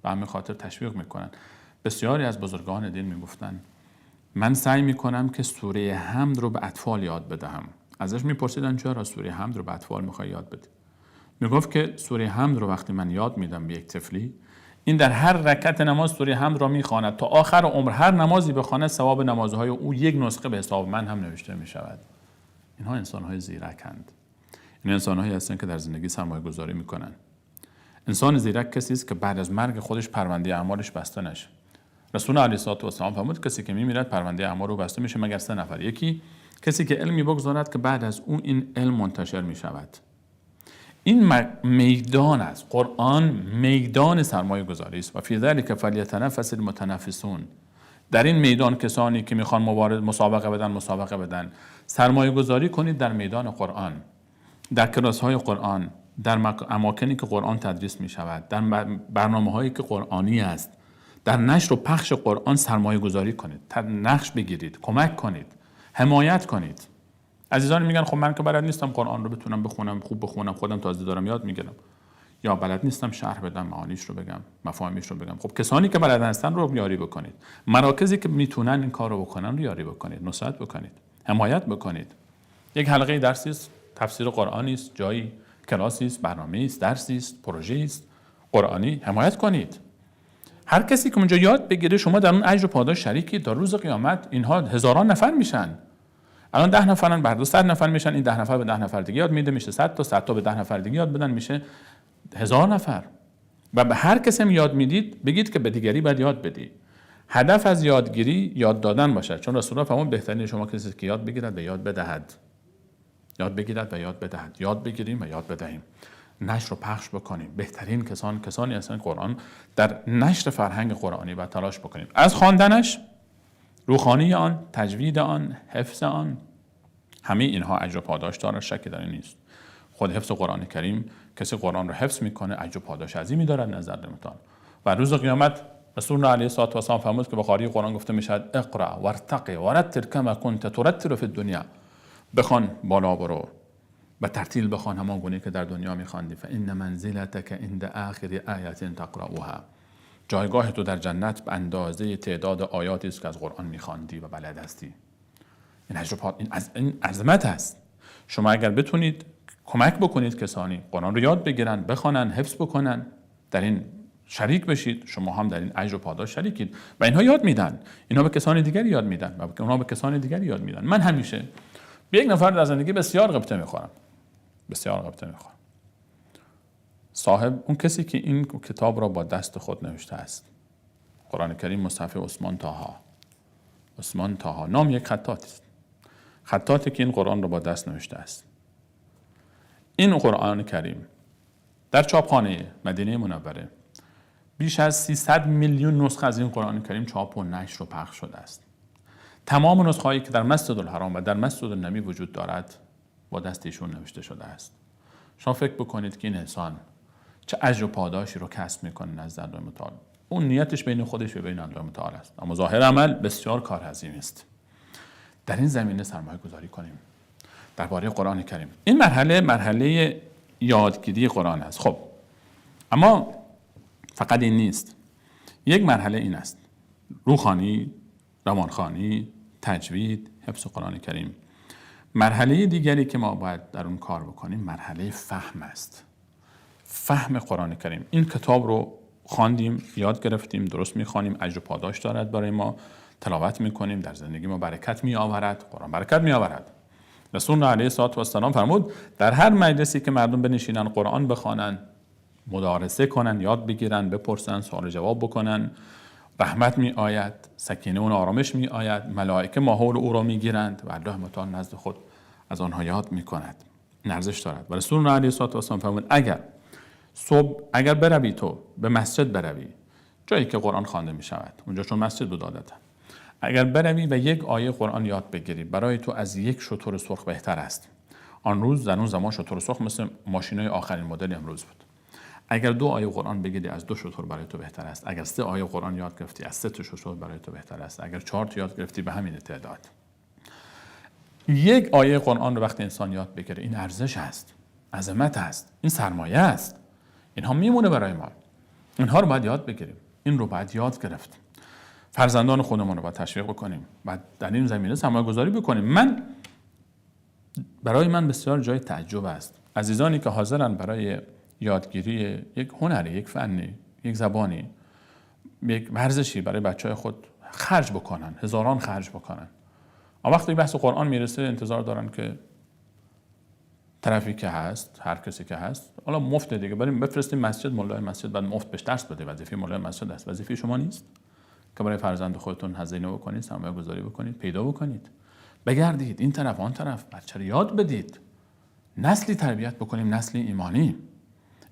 Speaker 1: به همین خاطر تشویق میکنن. بسیاری از بزرگان دین میگفتن من سعی میکنم که سوره حمد رو به اطفال یاد بدهم. ازش میپرسیدن چرا سوره حمد رو به اطفال میخوای یاد بدی؟ میگفت که سوره حمد رو وقتی من یاد میدم به یک طفلی، این در هر رکعت نماز سوره حمد را میخواند تا آخر عمر، هر نمازی بخواند ثواب نمازهای او یک نسخه به حساب من هم نوشته میشود. اینها انسانهای زیرکند. این انسانهایی هستند که در زندگی سرمایه گذاری میکنن. انسان زیرک کسی است که بعد از مرگ خودش پرونده اعمالش بسته نشه. رسول الله علیه الصلاة والسلام فرمود کسی که میمیرد پرونده اعمال او بسته میشه مگر 3 نفر. یکی کسی که علمی بگذارد که بعد از او این علم منتشر میشود. این میدان است. قرآن میدان سرمایه گذاری است. و فی ذلک فلیتنفس المتنافسون. در این میدان کسانی که میخوان مسابقه بدن، مسابقه بدن. سرمایه گذاری کنید در میدان قرآن، در کلاس های قرآن، در اماکنی که قرآن تدریس میشود، در برنامه هایی که قرآنی است، در نشر و پخش قرآن سرمایه گذاری کنید، نقش بگیرید، کمک کنید، حمایت کنید. عزیزان میگن خب من که بلد نیستم قرآن رو بتونم بخونم، خوب بخونم، خودم تازه دارم یاد میگیرم، یا بلد نیستم شرح بدم، معانیش رو بگم، مفاهیمش رو بگم. خب کسانی که بلد هستن رو یاری بکنید، مراکزی که میتونن این کار رو بکنن رو یاری بکنید، نصرت بکنید، حمایت بکنید. یک حلقه درسی است، تفسیر قرآنی است، جایی کلاسی است، برنامه‌ای است، درسی است، پروژه‌ای است قرآنی، حمایت کنید. هر کسی که اونجا یاد بگیره شما در اون اجر و پاداش شریکی تا روز قیامت. اینها هزاران نفر میشن، الان 10 نفرن، بعد 100 نفر میشن، این 10 نفر به 10 نفر دیگه یاد میده، میشه 100 تا، 100 تا به 10 نفر دیگه یاد بدن، میشه 1000 نفر. و به هر کسی هم یاد میدید بگید که به دیگری باید یاد بدی. هدف از یادگیری یاد دادن باشد، چون رسول الله فرمود بهترین شما کسی که یاد بگیرد و یاد بدهد. یاد بگیرد و یاد بدهد. یاد بگیریم و یاد بدهیم، نشر رو پخش بکنیم. بهترین کسان کسانی هستند قرآن در نشر فرهنگ قرآنی و تلاش بکنیم، از خواندنش، روخانی آن، تجوید آن، حفظ آن، همه اینها اجر و پاداش دارد، شکی در این نیست. خود حفظ قرآن کریم، کسی قرآن رو حفظ میکنه اجر و پاداش عظیمی دارد نظر متعال. و روز قیامت رسول الله علیه الصلاة والسلام فرمود که به قاری قرآن گفته میشد اقرأ وارتقی ورتل کما کنت ترتل فی الدنیا، بخوان بالا برو و ترتیل بخوان همان گونه که در دنیا میخواندی. فان منزلتک عند آخر آیة تقرأها، جایگاه تو در جنت به اندازه تعداد آیاتی است که از قرآن میخواندی و بلد هستی. این اجر و این عظمت است. شما اگر بتونید کمک بکنید کسانی قرآن رو یاد بگیرن، بخوانن، حفظ بکنن، در این شریک بشید، شما هم در این اجر و پاداش شریکید. و اینها یاد میدن، اینها به کسان دیگری یاد میدن و اونها به کسان دیگری یاد میدن. من همیشه به یک نفر در زندگی بسیار غبطه میخورم، بسیار غبطه میخورم. صاحب اون کسی که این کتاب را با دست خود نوشته است، قرآن کریم، مصحف عثمان طاها، عثمان طاها، نام یک خطاط است. خطاطی که این قرآن رو با دست نوشته است. این قرآن کریم در چاپخانه مدینه منوره بیش از 300 میلیون نسخه از این قرآن کریم چاپ و نشر و پخش شده است. تمام نسخه هایی که در مسجد الحرام و در مسجد النبی وجود دارد با دست ایشون نوشته شده است. شما فکر بکنید که این انسان چه اجر و پاداشی رو کسب میکنه نزد الله متعال. اون نیتش بین خودش و بین الله متعال است، اما ظاهر عمل بسیار کار عظیمی است. در این زمینه سرمایه گذاری کنیم درباره قرآن کریم. این مرحله مرحله یادگیری قرآن است. خب اما فقط این نیست. یک مرحله این است: روخوانی، روانخوانی، تجوید، حفظ قرآن کریم. مرحله دیگری که ما باید در اون کار بکنیم مرحله فهم است. فهم قرآن کریم. این کتاب رو خواندیم، یاد گرفتیم، درست میخوانیم، اجر و پاداش دارد برای ما، تلاوت میکنیم، در زندگی ما برکت میآورد. قرآن برکت میآورد. رسول الله علیه الصلاة والسلام فرمود در هر مجلسی که مردم بنشینن قرآن بخوانن، مدارسه کنن، یاد بگیرن، بپرسن، سوال و جواب بکنن، رحمت می آید، سکینه و آرامش می آید، ملائکه ماحول او را می گیرند و الله متعال نزد خود از آنها یاد می کند. ارزش دارد. و رسول الله علیه الصلاة والسلام فرمود اگر صبح اگر بروی تو به مسجد بروی، جایی که قرآن خوانده می شود، اونجا چون مسجد بود عادتا، اگر بروی و یک آیه قرآن یاد بگیری برای تو از یک شتر سرخ بهتر است. آن روز در اون زمان شتر سرخ مثل ماشینای آخرین مدل امروز بود. اگر 2 آیه قرآن بگیری از 2 شتر برای تو بهتر است. اگر 3 آیه قرآن یاد گرفتی از 3 تا شتر برای تو بهتر است. اگر 4 تا یاد گرفتی به همین تعداد. یک آیه قرآن رو وقتی انسان یاد بگیره این ارزش است، عظمت است، این سرمایه است. اینها میمونه برای ما. اینها رو باید یاد بگیریم. این رو باید یاد گرفت. فرزندان خودمون رو باید تشویق بکنیم، باید در این زمینه سرمایه گذاری بکنیم. برای من بسیار جای تعجب است عزیزانی که حاضرن برای یادگیری یک هنری، یک فنی، یک زبانی، یک ورزشی برای بچهای خود خرج بکنن، هزاران خرج بکنن. اما وقتی بحث قرآن میرسه انتظار دارن که طرفی که هست، هر کسی که هست، حالا مفت دیگه، بریم بفرستیم مسجد، مولای مسجد بعد مفت بهش درس بده. وظیفه مولای مسجد است، وظیفه شما نیست که برای فرزند خودتون هزینه بکنید، سرمایه گذاری بکنید، پیدا بکنید، بگردید این طرف آن طرف، بچه رو یاد بدید، نسلی تربیت بکنیم، نسلی ایمانی.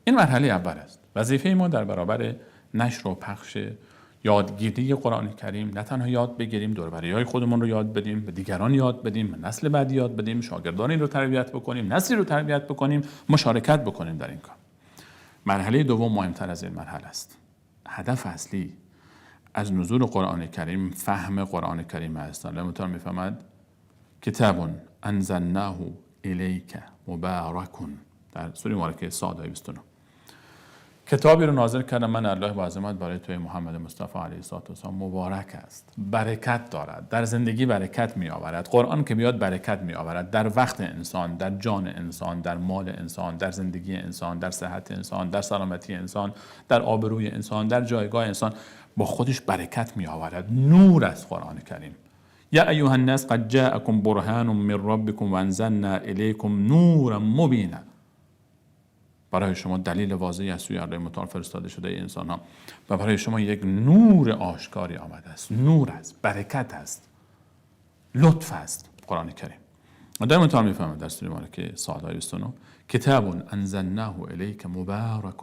Speaker 1: این مرحله اول است. وظیفه ما در برابر نشر و پخش یادگیری قرآن کریم نه تنها یاد بگیریم، دور و بریای خودمون رو یاد بدیم، به دیگران یاد بدیم، به نسل بعدی یاد بدیم، شاگردانی رو تربیت بکنیم، نسلی رو تربیت بکنیم، مشارکت بکنیم در این کار. مرحله دوم مهمتر از این مرحله است. هدف اصلی از نزول قرآن کریم فهم قرآن کریم است. الله متعال می‌فرماید کتاب انزلناه الیک مبارک، در سوره مبارکه صاد آیه 29. کتابی رو نازل کردم من الله با عظمت برای توی محمد مصطفی علیه الصلاة والسلام، مبارک است، برکت دارد، در زندگی برکت می آورد. قرآن که بیاد برکت می آورد در وقت انسان، در جان انسان، در مال انسان، در زندگی انسان، در صحت انسان، در سلامتی انسان، در آبروی انسان، در جایگاه انسان، با خودش برکت می آورد. نور است قرآن کریم. یا ایها الناس قد جاءکم برهان من ربکم وانزلنا الیکم نورا مبینا. برای شما دلیل واضحی از سوی الله متعال فرستاده شده انسان ها و برای شما یک نور آشکاری آمده است. نور است، برکت است، لطف است قرآن کریم. و در متعال می‌فهمد در سوره مبارکه صاد آیه 29 کتاب انزلناه الیک مبارک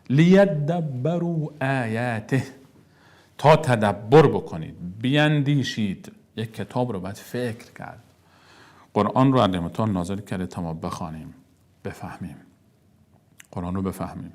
Speaker 1: لیدبروا آیاته، تا تدبر بکنید، بیندیشید. یک کتاب رو باید فکر کرد. قرآن رو الله متعال نازل کرده تا ما بخوانیم، بفهمیم. قرآن رو بفهمیم.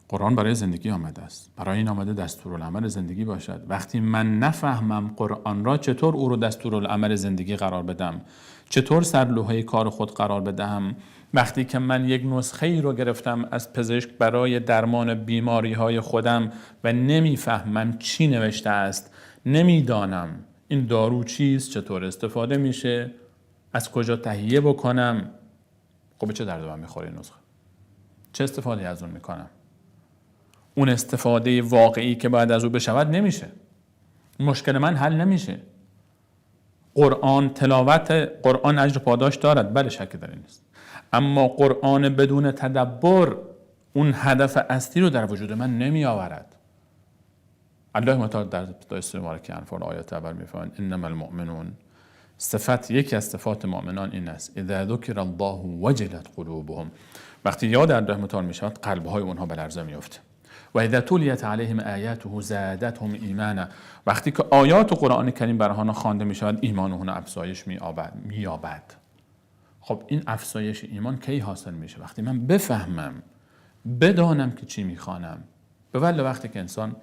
Speaker 1: قرآن برای زندگی آمده است، برای این آمده دستورالعمل زندگی باشد. وقتی من نفهمم قرآن را، چطور او رو دستورالعمل زندگی قرار بدم؟ چطور سرلوحه کار خود قرار بدهم؟ وقتی که من یک نسخه ای رو گرفتم از پزشک برای درمان بیماری های خودم و نمیفهمم چی نوشته است، نمیدانم این دارو چیست، چطور استفاده میشه، از کجا تهیه بکنم، خب به چه درد من میخوره این نسخه؟ چه استفاده از اون میکنم؟ اون استفاده واقعی که باید از او بشود نمیشه. مشکل من حل نمیشه. قرآن، تلاوت قرآن اجر پاداش دارد، بله، شک در این نیست، اما قرآن بدون تدبر اون هدف اصلی رو در وجود من نمی آورد. الله متعال در ابتدای سوره مبارکه انفال آیات اول میفرماید انما المؤمنون صفت، یکی از صفات مؤمنان این است: اذا ذکر الله وجلت قلوبهم. وقتی یاد الله متعال می شود قلب های اونها به لرزه میفته. و اذا تلیت علیهم آیاته زادتهم ایمانا. وقتی که آیات قرآن کریم بر آنها خوانده می شود ایمان اونها افزایش می‌یابد. خب این افزایش ایمان کی حاصل میشه؟ وقتی من بفهمم، بدانم که چی میخوانم. به ولی وقتی که انسان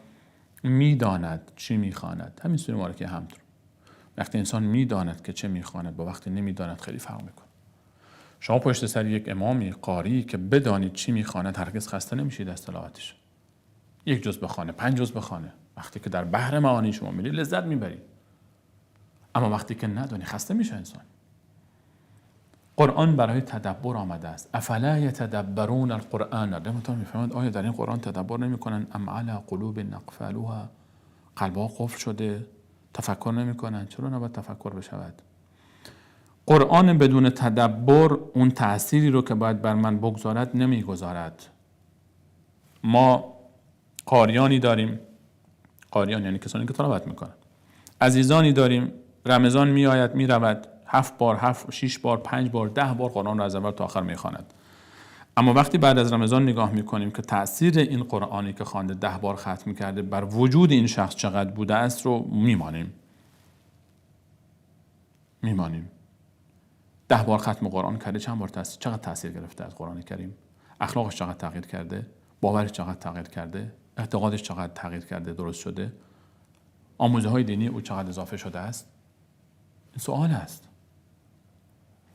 Speaker 1: میداند چی میخواند، همین سوره مبارکه حمد، وقتی انسان میداند که چه میخواند با وقتی نمیداند خیلی فرق میکنه. شما پشت سر یک امامی قاری که بدانید چی میخواند هرگز خسته نمیشید از تلاوتش. یک جزء بخوانه، 5 جزء بخوانه، وقتی که در بحر معانی شما میری لذت میبری. اما وقتی که ندانی خسته میشه انسان. قرآن برای تدبر آمده است. افلا یتدبرون القرآن. الله میفرماید آیا در این قرآن تدبر نمیکنن؟ ام علی قلوب اقفالها. قلبها قفل شده، تفکر نمیکنن. چرا نباید تفکر بشود؟ قرآن بدون تدبر اون تأثیری رو که باید بر من بگذارد نمیگذارد. ما قاریانی داریم، قاریان یعنی کسانی که تلاوت میکنن. عزیزانی داریم، رمضان میآید میرود، 7 بار، 6 بار، 5 بار، 10 بار قرآن را از اول تا آخر میخواند. اما وقتی بعد از رمضان نگاه میکنیم که تأثیر این قرآنی که خوانده 10 بار ختم کرده بر وجود این شخص چقدر بوده است رو میمانیم. 10 بار ختم قرآن کرده، چند بار تأثیر، چقدر تأثیر گرفته از قرآن کریم؟ اخلاقش چقدر تغییر کرده؟ باورش چقدر تغییر کرده؟ اعتقادش چقدر تغییر کرده، درست شده؟ آموزه های دینی او چقدر اضافه شده است؟ این سوال است.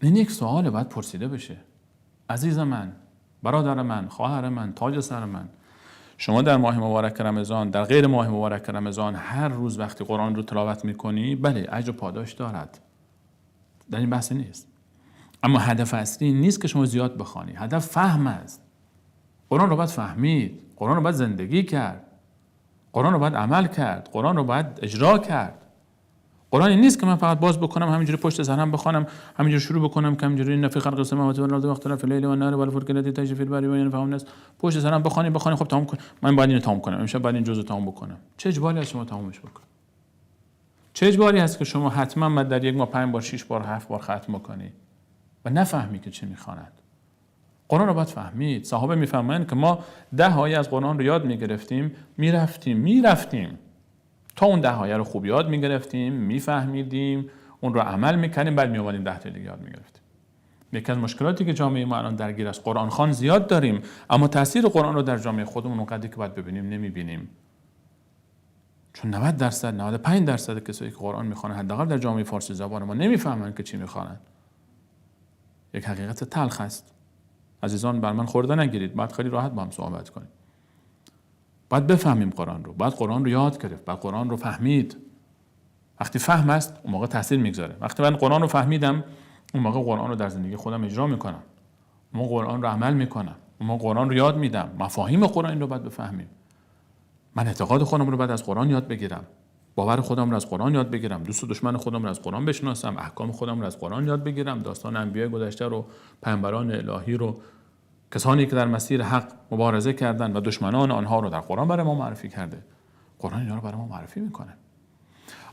Speaker 1: این یک سواله باید پرسیده بشه. عزیز من، برادر من، خواهر من، تاج سر من، شما در ماه مبارک رمضان، در غیر ماه مبارک رمضان، هر روز وقتی قرآن رو تلاوت میکنی، بله اجر و پاداش دارد، در این بحث نیست. اما هدف اصلی نیست که شما زیاد بخوانی، هدف فهم است. قرآن رو باید فهمید، قرآن رو باید زندگی کرد، قرآن رو باید عمل کرد، قرآن رو باید اجرا کرد. قرآن این نیست که من فقط باز بکنم همینجوری پشت سرم بخوانم، همینجوری شروع بکنم که همینجوری ان فی خلق السماوات والارض واختلاف اللیل والنهار والفلک التی تجری فی البحر بما ینفع الناس، پشت سرم بخوانی خب تمام کن، من باید اینو تمام کنم امشب، باید این جزء تمام بکنم. چه اجباری هست شما تمامش بکنید؟ چه اجباری هست که شما حتما باید در یک ماه 5 بار، 6 بار، 7 بار ختم بکنی و نفهمی که چه میخواند؟ قرآن رو باید فهمید. صحابه میفهمند که ما 10 آیه از قرآن رو یاد میگرفتیم، میرفتیم تا اون 10 آیه رو خوب یاد میگرفتیم، میفهمیدیم، اون رو عمل میکردیم، بعد میومدیم 10 تا دیگه یاد میگرفتیم. یکی از مشکلاتی که جامعه ما الان درگیر است، قرآن خوان زیاد داریم اما تاثیر قرآن رو در جامعه خودمون اونقدری که باید ببینیم نمیبینیم. چون 90% 95% کسایی که قرآن میخوانن حداقل در جامعه فارسی زبان ما نمیفهمن که چی میخوانن. یک حقیقت تلخ است. عزیزان بر من خورده نگیرید، باید خیلی راحت با هم صحبت کنیم. باید بفهمیم قرآن رو، باید قرآن رو یاد گرفت، باید قرآن رو فهمید. وقتی فهم است اون موقع تاثیر میگذاره. وقتی من قرآن رو فهمیدم اون موقع قرآن رو در زندگی خودم اجرا میکنم، اون موقع قرآن رو عمل میکنم، اون موقع قرآن رو یاد میدم. مفاهیم قرآن رو باید بفهمیم. من اعتقاد خودم رو باید از قرآن یاد بگیرم، باور خودم رو از قرآن یاد بگیرم، دوست و دشمن خودم رو از قرآن بشناسم، احکام خودم رو از قرآن یاد بگیرم، داستان انبیای گذشته رو، پیامبران الهی رو، کسانی که در مسیر حق مبارزه کردند و دشمنان آنها رو در قرآن برای ما معرفی کرده. قرآن اینا رو برای ما معرفی میکنه.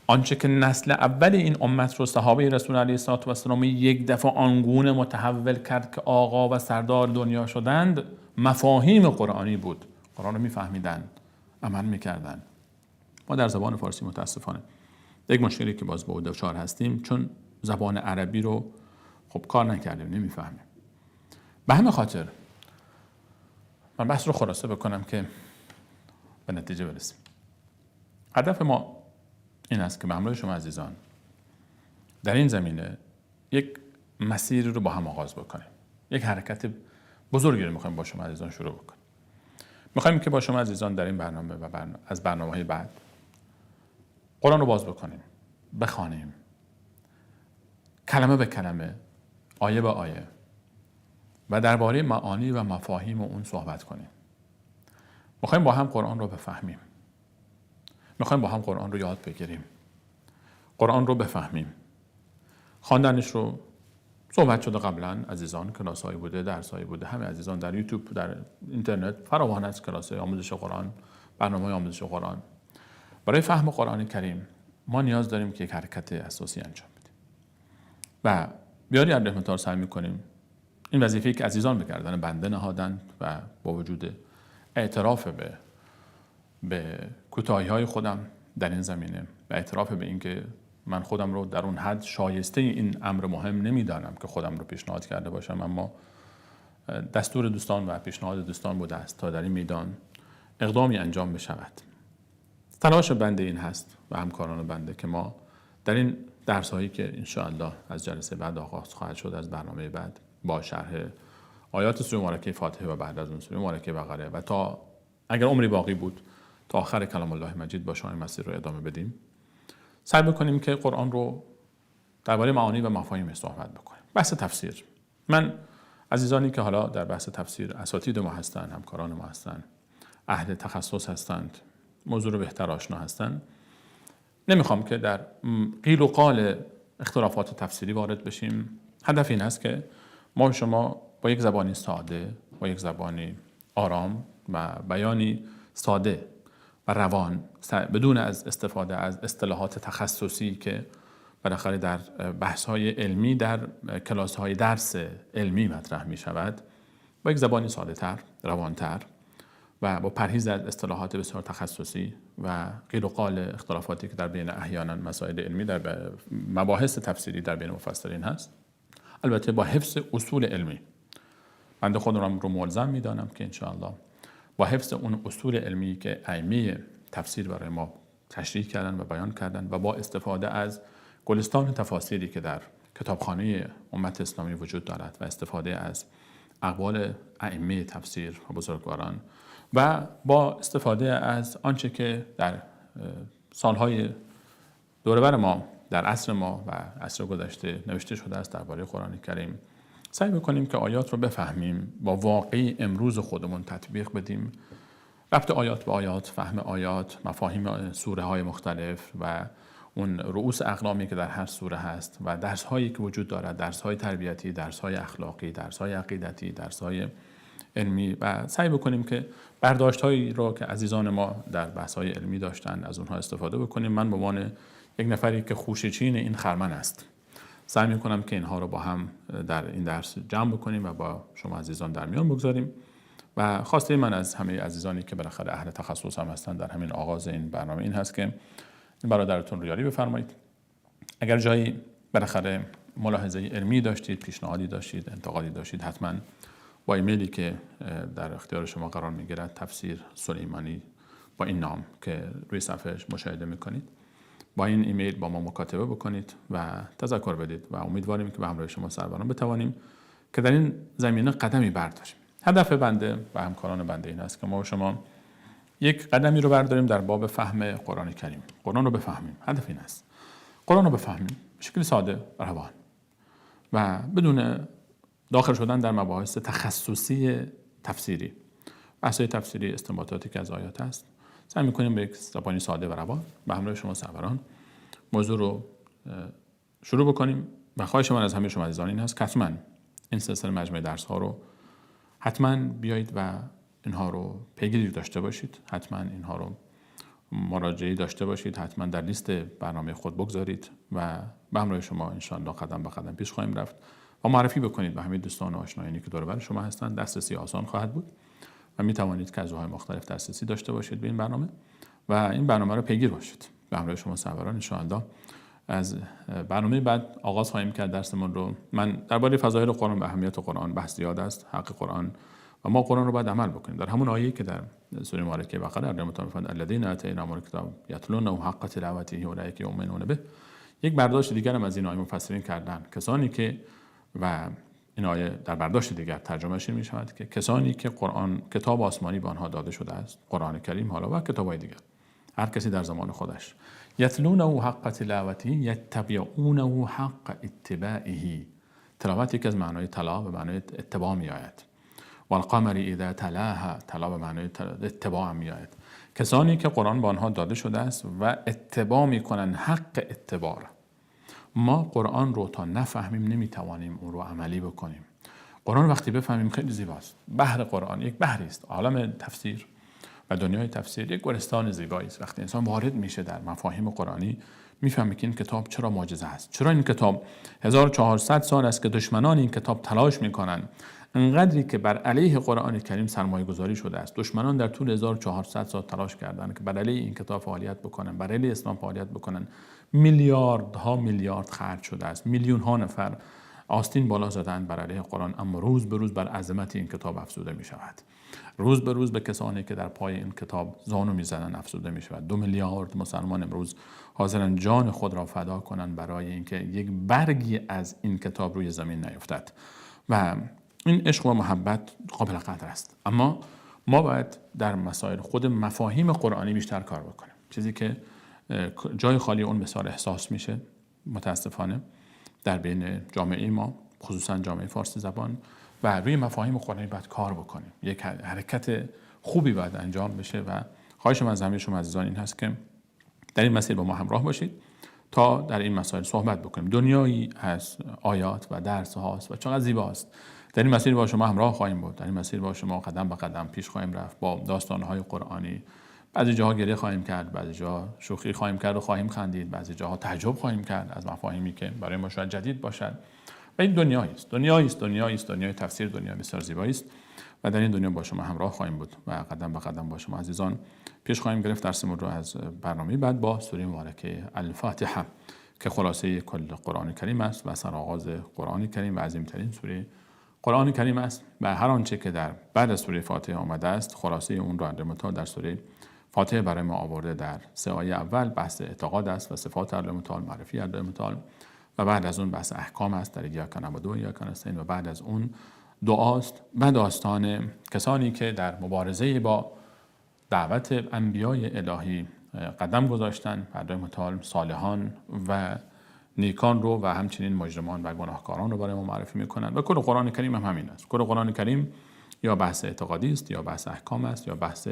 Speaker 1: آنچه که نسل اول این امت رو، صحابه رسول علیه الصلاة والسلام، یک دفعه آنگونه متحول کرد که آقا و سردار دنیا شدند، مفاهیم قرآنی بود. قرآن رو میفهمیدند، عمل میکردند. ما در زبان فارسی متاسفانه یک مشکلی که باز با او دچار هستیم، چون زبان عربی رو خب کار نکردیم، نمیفهمیم. به همین خاطر من بحث رو خلاصه بکنم که به نتیجه برسیم. هدف ما این است که به همراه شما عزیزان در این زمینه یک مسیر رو با هم آغاز بکنیم. یک حرکت بزرگی رو میخوایم با شما عزیزان شروع بکنیم. میخوایم که با شما عزیزان در این برنامه و از برنامه‌های بعد قرآن رو باز بکنیم، بخوانیم، کلمه به کلمه، آیه به آیه، و درباره معانی و مفاهیم اون صحبت کنیم. میخوایم با هم قرآن رو بفهمیم، میخوایم با هم قرآن رو یاد بگیریم، قرآن رو بفهمیم. خواندنش رو صحبت شده قبلا، عزیزان کلاسایی بوده، درسایی بوده، همه عزیزان در یوتیوب، در اینترنت فراوان است کلاس‌های آموزش قرآن، برنامه‌های آموزش قرآن. برای فهم قرآن کریم ما نیاز داریم که یک حرکت اساسی انجام بدیم. و بیاری علیه سعی میکنیم این وظیفه‌ای که عزیزان به گردن بنده نهادند و با وجود اعتراف به کوتاهی‌های خودم در این زمینه و اعتراف به اینکه من خودم رو در اون حد شایسته این امر مهم نمیدانم که خودم رو پیشنهاد کرده باشم، اما دستور دوستان و پیشنهاد دوستان بوده است تا در این میدان اقدامی انجام بشود. تلاش بنده این هست و همکاران بنده که ما در این درس هایی که انشاءالله از جلسه بعد آغاز خواهد شد، از برنامه بعد با شرح آیات سوره مبارکه فاتحه و بعد از اون سوره مبارکه بقره و تا اگر عمری باقی بود تا آخر کلام الله مجید با شما این مسیر رو ادامه بدیم، سعی بکنیم که قرآن رو درباره معانی و مفاهیم صحبت بکنیم. بحث تفسیر، من عزیزانی که حالا در بحث تفسیر اساتید ما هستند، همکاران ما هستند، اهل تخصص هستند، موضوع رو بهتر آشنا هستند، نمیخوام که در قیل و قال اختلافات تفسیری وارد بشیم. هدف این هست که ما شما با یک زبانی ساده، با یک زبانی آرام و بیانی ساده و روان، بدون از استفاده از اصطلاحات تخصصی که بالاخره در بحث‌های علمی، در کلاس‌های درس علمی مطرح می‌شود، با یک زبانی ساده‌تر، روان‌تر و با پرهیز از اصطلاحات بسیار تخصصی و قیل و قال اختلافاتی که در بین احیانا مسائل علمی در مباحث تفسیری در بین مفسرین هست، البته با حفظ اصول علمی. بنده خودم رو ملزم می‌دانم که انشاءالله با حفظ اون اصول علمی که ائمه تفسیر برای ما تشریح کردن و بیان کردن و با استفاده از گلستان تفاسیری که در کتابخانه امت اسلامی وجود دارد و استفاده از اقوال ائمه تفسیر و بزرگواران و با استفاده از آنچه که در سالهای دور ما، در عصر ما و عصر گذشته نوشته شده است درباره قرآن کریم، سعی بکنیم که آیات رو بفهمیم، با واقع امروز خودمون تطبیق بدیم، ربط آیات به آیات، فهم آیات، مفاهیم سوره های مختلف و اون رؤوس اقلامی که در هر سوره هست و درس هایی که وجود دارد، درس های تربیتی، درس های اخلاقی، درس های عقیدتی، درس های علمی، و سعی بکنیم که برداشت هایی رو که عزیزان ما در بحث های علمی داشتن از اونها استفاده بکنیم. من به عنوان یک نفری که خوشه‌چین این خرمن است، سعی میکنم که اینها رو با هم در این درس جمع بکنیم و با شما عزیزان در میان بگذاریم. و خواسته من از همه عزیزانی که بالاخره اهل تخصص هم هستن در همین آغاز این برنامه این هست که این برادرتون رو یاری بفرمایید. اگر جایی بالاخره ملاحظه علمی داشتید، پیشنهادی داشتید، انتقادی داشتید، حتما با ایمیلی که در اختیار شما قرار میگیرد، تفسیر سلیمانی با این نام که روی صفحه مشاهده میکنید، با این ایمیل با ما مکاتبه بکنید و تذکر بدید و امیدواریم که به همراه شما سروران بتوانیم که در این زمینه قدمی برداریم. هدف بنده و همکاران بنده این است که ما و شما یک قدمی رو برداریم در باب فهم قرآن کریم. قرآن رو بفهمیم. هدف این است قرآن رو بفهمیم به شکل ساده، روان و بدون داخل شدن در مباحث تخصصی تفسیری، بحث‌های تفسیری، استنباطاتی که از آیات هست. سعی می‌کنیم به یک زبانی ساده و روان به همراه شما سروران موضوع رو شروع بکنیم و خواهش من از همه شما عزیزان این هست که حتما این سلسله مجموعه درس ها رو حتما بیایید و اینها رو پیگیری داشته باشید، حتما اینها رو مراجعه داشته باشید، حتما در لیست برنامه خود بگذارید و به همراه شما انشاءالله قدم به قدم پیش خواهیم رفت و معرفی بکنید به همه دوستان و آشنایانی که دور و بر شما هستند. دسترسی آسان خواهد بود و می توانید که از راه‌های مختلف دسترسی داشته باشید به این برنامه و این برنامه رو پیگیر باشید. به همراه شما سروران انشاءالله از برنامه بعد آغاز خواهیم کرد درسمون رو. من درباره فضایل قرآن و اهمیت قرآن بحث زیاد است، حق قرآن و ما قرآن رو باید عمل بکنیم. در همون آیه‌ای که در سوره مبارکه بقره در متن فرمود الذین آتیناهم الکتاب یتلونه حق تلاوته اولئک یؤمنون به، یک برداشت دیگر هم از این آیه مفسرین کردن، کسانی که و این آیه در برداشت دیگر ترجمه‌اش می شود که کسانی که قرآن کتاب آسمانی به آنها داده شده است، قرآن کریم حالا و کتاب‌های دیگر، هر کسی در زمان خودش، یتلونه حق تلاوته یتبعونه حق اتباعه. تلاوت یکی از معنای تلا به معنای اتباع می آید. والقمر اذا تلاها، تلا به معنای اتباع می آید. کسانی که قرآن به آنها داده شده است و اتباع می کنند حق اتباع. ما قرآن رو تا نفهمیم نمیتوانیم اون رو عملی بکنیم. قرآن وقتی بفهمیم خیلی زیباست. بحر قرآن یک بحری است. عالم تفسیر و دنیای تفسیر یک گلستان زیبایی است. وقتی انسان وارد میشه در مفاهیم قرآنی میفهمه که این کتاب چرا معجزه است، چرا این کتاب 1400 سال است که دشمنان این کتاب تلاش میکنن، انقدری که بر علیه قرآن کریم سرمایه گذاری شده است. دشمنان در طول 1400 سال تلاش کردند که بر علیه این کتاب فعالیت بکنن، بر علیه اسلام فعالیت بکنن. میلیاردها میلیارد خرج شده است، میلیون ها نفر آستین بالا زدند بر علیه قرآن، اما روز به روز بر عظمت این کتاب افزوده می شود. روز به روز به کسانی که در پای این کتاب زانو میزنند افزوده می شود. 2 میلیارد مسلمان امروز حاضرن جان خود را فدا کنند برای اینکه یک برگی از این کتاب روی زمین نیفتد. و این عشق و محبت قابل قدر است، اما ما باید در مسائل خود مفاهیم قرآنی بیشتر کار بکنیم. چیزی که جای خالی اون بسیار احساس میشه متاسفانه در بین جامعه ما، خصوصا جامعه فارسی زبان، و روی مفاهیم قرآنی باید کار بکنیم. یک حرکت خوبی باید انجام بشه و خواهش من از همه شما عزیزان این هست که در این مسیر با ما همراه باشید تا در این مسائل صحبت بکنیم. دنیایی از آیات و درس هاست و چقدر زیباست. در این مسیر با شما همراه خواهیم بود، در این مسیر با شما قدم به قدم پیش خواهیم رفت با داستان‌های قرآنی. بعضی جاها گریه خواهیم کرد، بعضی جاها شوخی خواهیم کرد و خواهیم خندید، بعضی جاها تعجب خواهیم کرد از مفاهیمی که برای ما شاید جدید باشد. و این دنیایی است، دنیایی است، دنیایی است، دنیای تفسیر، دنیای بسیار زیبایی است و در این دنیا با شما همراه خواهیم بود و قدم به قدم با شما عزیزان پیش خواهیم گرفت. درسمون رو از برنامه بعد با سوره مبارکه الفاتحه که خلاصه کل قرآن کریم است و سرآغاز قرآن کریم و عظیمترین سوره قرآن کریم است و هر آنچه که در بعد از سوره فاتحه آمده است خلاصه اون را متعال در سوره فاتحه برای ما آورده. در 3 آیه اول بحث اعتقاد است و صفات الله متعال، معرفی الله متعال، و بعد از اون بحث احکام است در ایاک نعبد و ایاک نستعین، و بعد از اون دعاست و داستان کسانی که در مبارزه با دعوت انبیای الهی قدم گذاشتن، الله متعال صالحان و نیکان رو و همچنین مجرمان و گناهکاران رو برای ما معرفی میکنن. و کل قرآن کریم هم همین است. کل قرآن کریم یا بحث اعتقادی است، یا بحث احکام است، یا بحث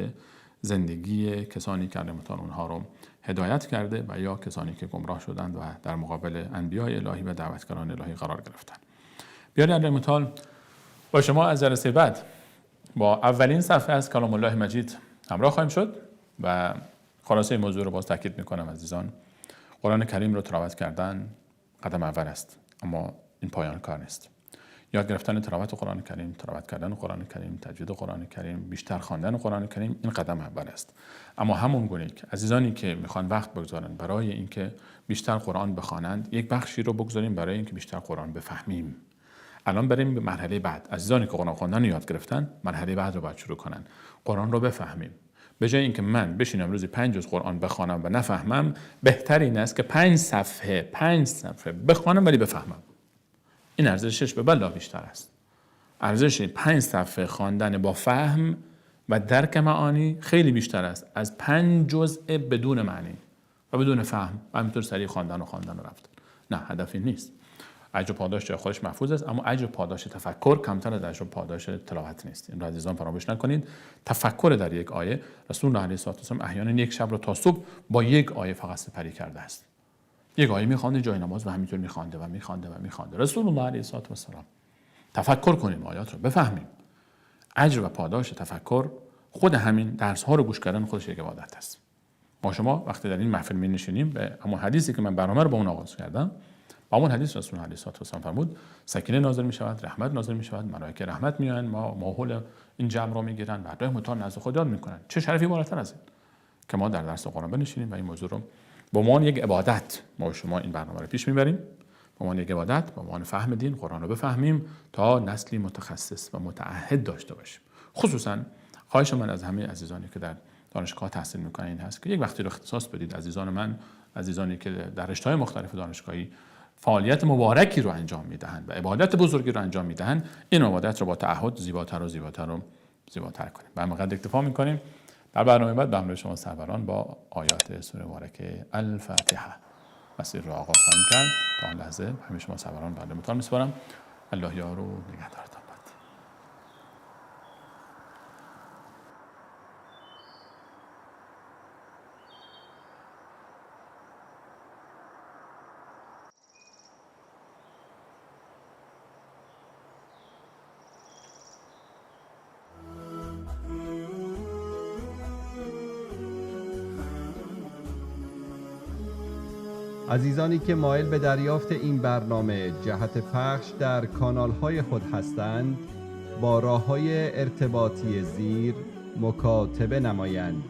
Speaker 1: زندگی کسانی که الله متعال اونها رو هدایت کرده و یا کسانی که گمراه شدند و در مقابل انبیای الهی و دعوتگران الهی قرار گرفتند. بیارید الله متعال با شما از جلسه بعد با اولین صفحه از کلام الله مجید همراه خواهیم شد و خلاصه موضوع رو باز تاکید میکنم عزیزان، قرآن کریم رو تلاوت کردن قدم اول است، اما این پایان کار نیست. یاد گرفتن تلاوت قرآن کریم، تلاوت کردن قرآن کریم، تجوید قرآن کریم، بیشتر خواندن قرآن کریم، این قدم اول است. اما همون گونه که عزیزانی که میخوان وقت بگذارن برای اینکه بیشتر قرآن بخوانند، یک بخشی رو بگذاریم برای اینکه بیشتر قرآن بفهمیم. الان بریم به مرحله بعد. عزیزانی که قرآن خواندن یاد گرفتن، مرحله بعد رو باید شروع کنن. قرآن رو بفهمیم. به جای اینکه من بشینم روزی 5 جز قرآن بخوانم و نفهمم، بهتر این است که 5 صفحه بخوانم ولی بفهمم. این ارزشش به بلا بیشتر است. ارزش 5 صفحه خواندن با فهم و درک معانی خیلی بیشتر است از 5 جزء بدون معنی و بدون فهم و همینطور سریع خواندن و خواندن و رفتن. نه، هدف این نیست. اجر و پاداش جای خودش محفوظ است، اما اجر و پاداش تفکر کمتر از اجر و پاداش تلاوت نیست. این را عزیزان فراموش نکنید. تفکر در یک آیه، رسول الله علیه السلام احیانا یک شب را تا صبح با یک آیه فقط سپری کرده است. یک آیه می‌خوانده جای نماز و همینطور می‌خوانده و می‌خوانده و می‌خوانده. رسول الله علیه السلام. تفکر کنیم، آیات رو بفهمیم. اجر و پاداش تفکر، خود همین درس ها رو گوش کردن خودش یک عبادت است. ما شما وقتی در این محفل می‌نشینیم، به همون حدیثی که من برنامه رو با اون آغاز کردم، با همون حدیث رسول الله علیه السلام فرمود سکینه نازل می‌شود، رحمت نازل می‌شود، ملائکه رحمت میآیند، ما ماحول این جمع رو می‌گیرن و راه متعال نزد خدا می‌کنن. چه شرفی بالاتر از این که ما در درس قرآن بنشینیم و این موضوع رو به عنوان یک عبادت ما و شما این برنامه رو پیش می‌بریم، به عنوان یک عبادت، به عنوان فهم دین، قرآن رو بفهمیم تا نسلی متخصص و متعهد داشته باشیم. خصوصا خواهش من از همه عزیزانی که در دانشگاه تحصیل می‌کنن این هست که یک وقتی رو اختصاص بدید. عزیزان من، عزیزانی که در رشته‌های مختلف دانشگاهی فعالیت مبارکی رو انجام میدهند و عبادت بزرگی رو انجام میدهند، این عبادت رو با تعهد زیباتر و زیباتر و زیباتر کنیم. به همین قدر اکتفا می‌کنیم. در برنامه بعد به همراه شما سروران با آیات سوره مبارکه الفاتحه مسیر رو آغاز خواهیم کرد. تا آن لحظه همه شما سروران بنده متعال می‌سپارم. الله یار و نگهدارتان.
Speaker 2: Азизоне ки моил ба дарёфти ин барнома ҷиҳати пахш дар каналҳои худ ҳастанд, бо роҳҳои иртиботии зер мукотиба намоянд.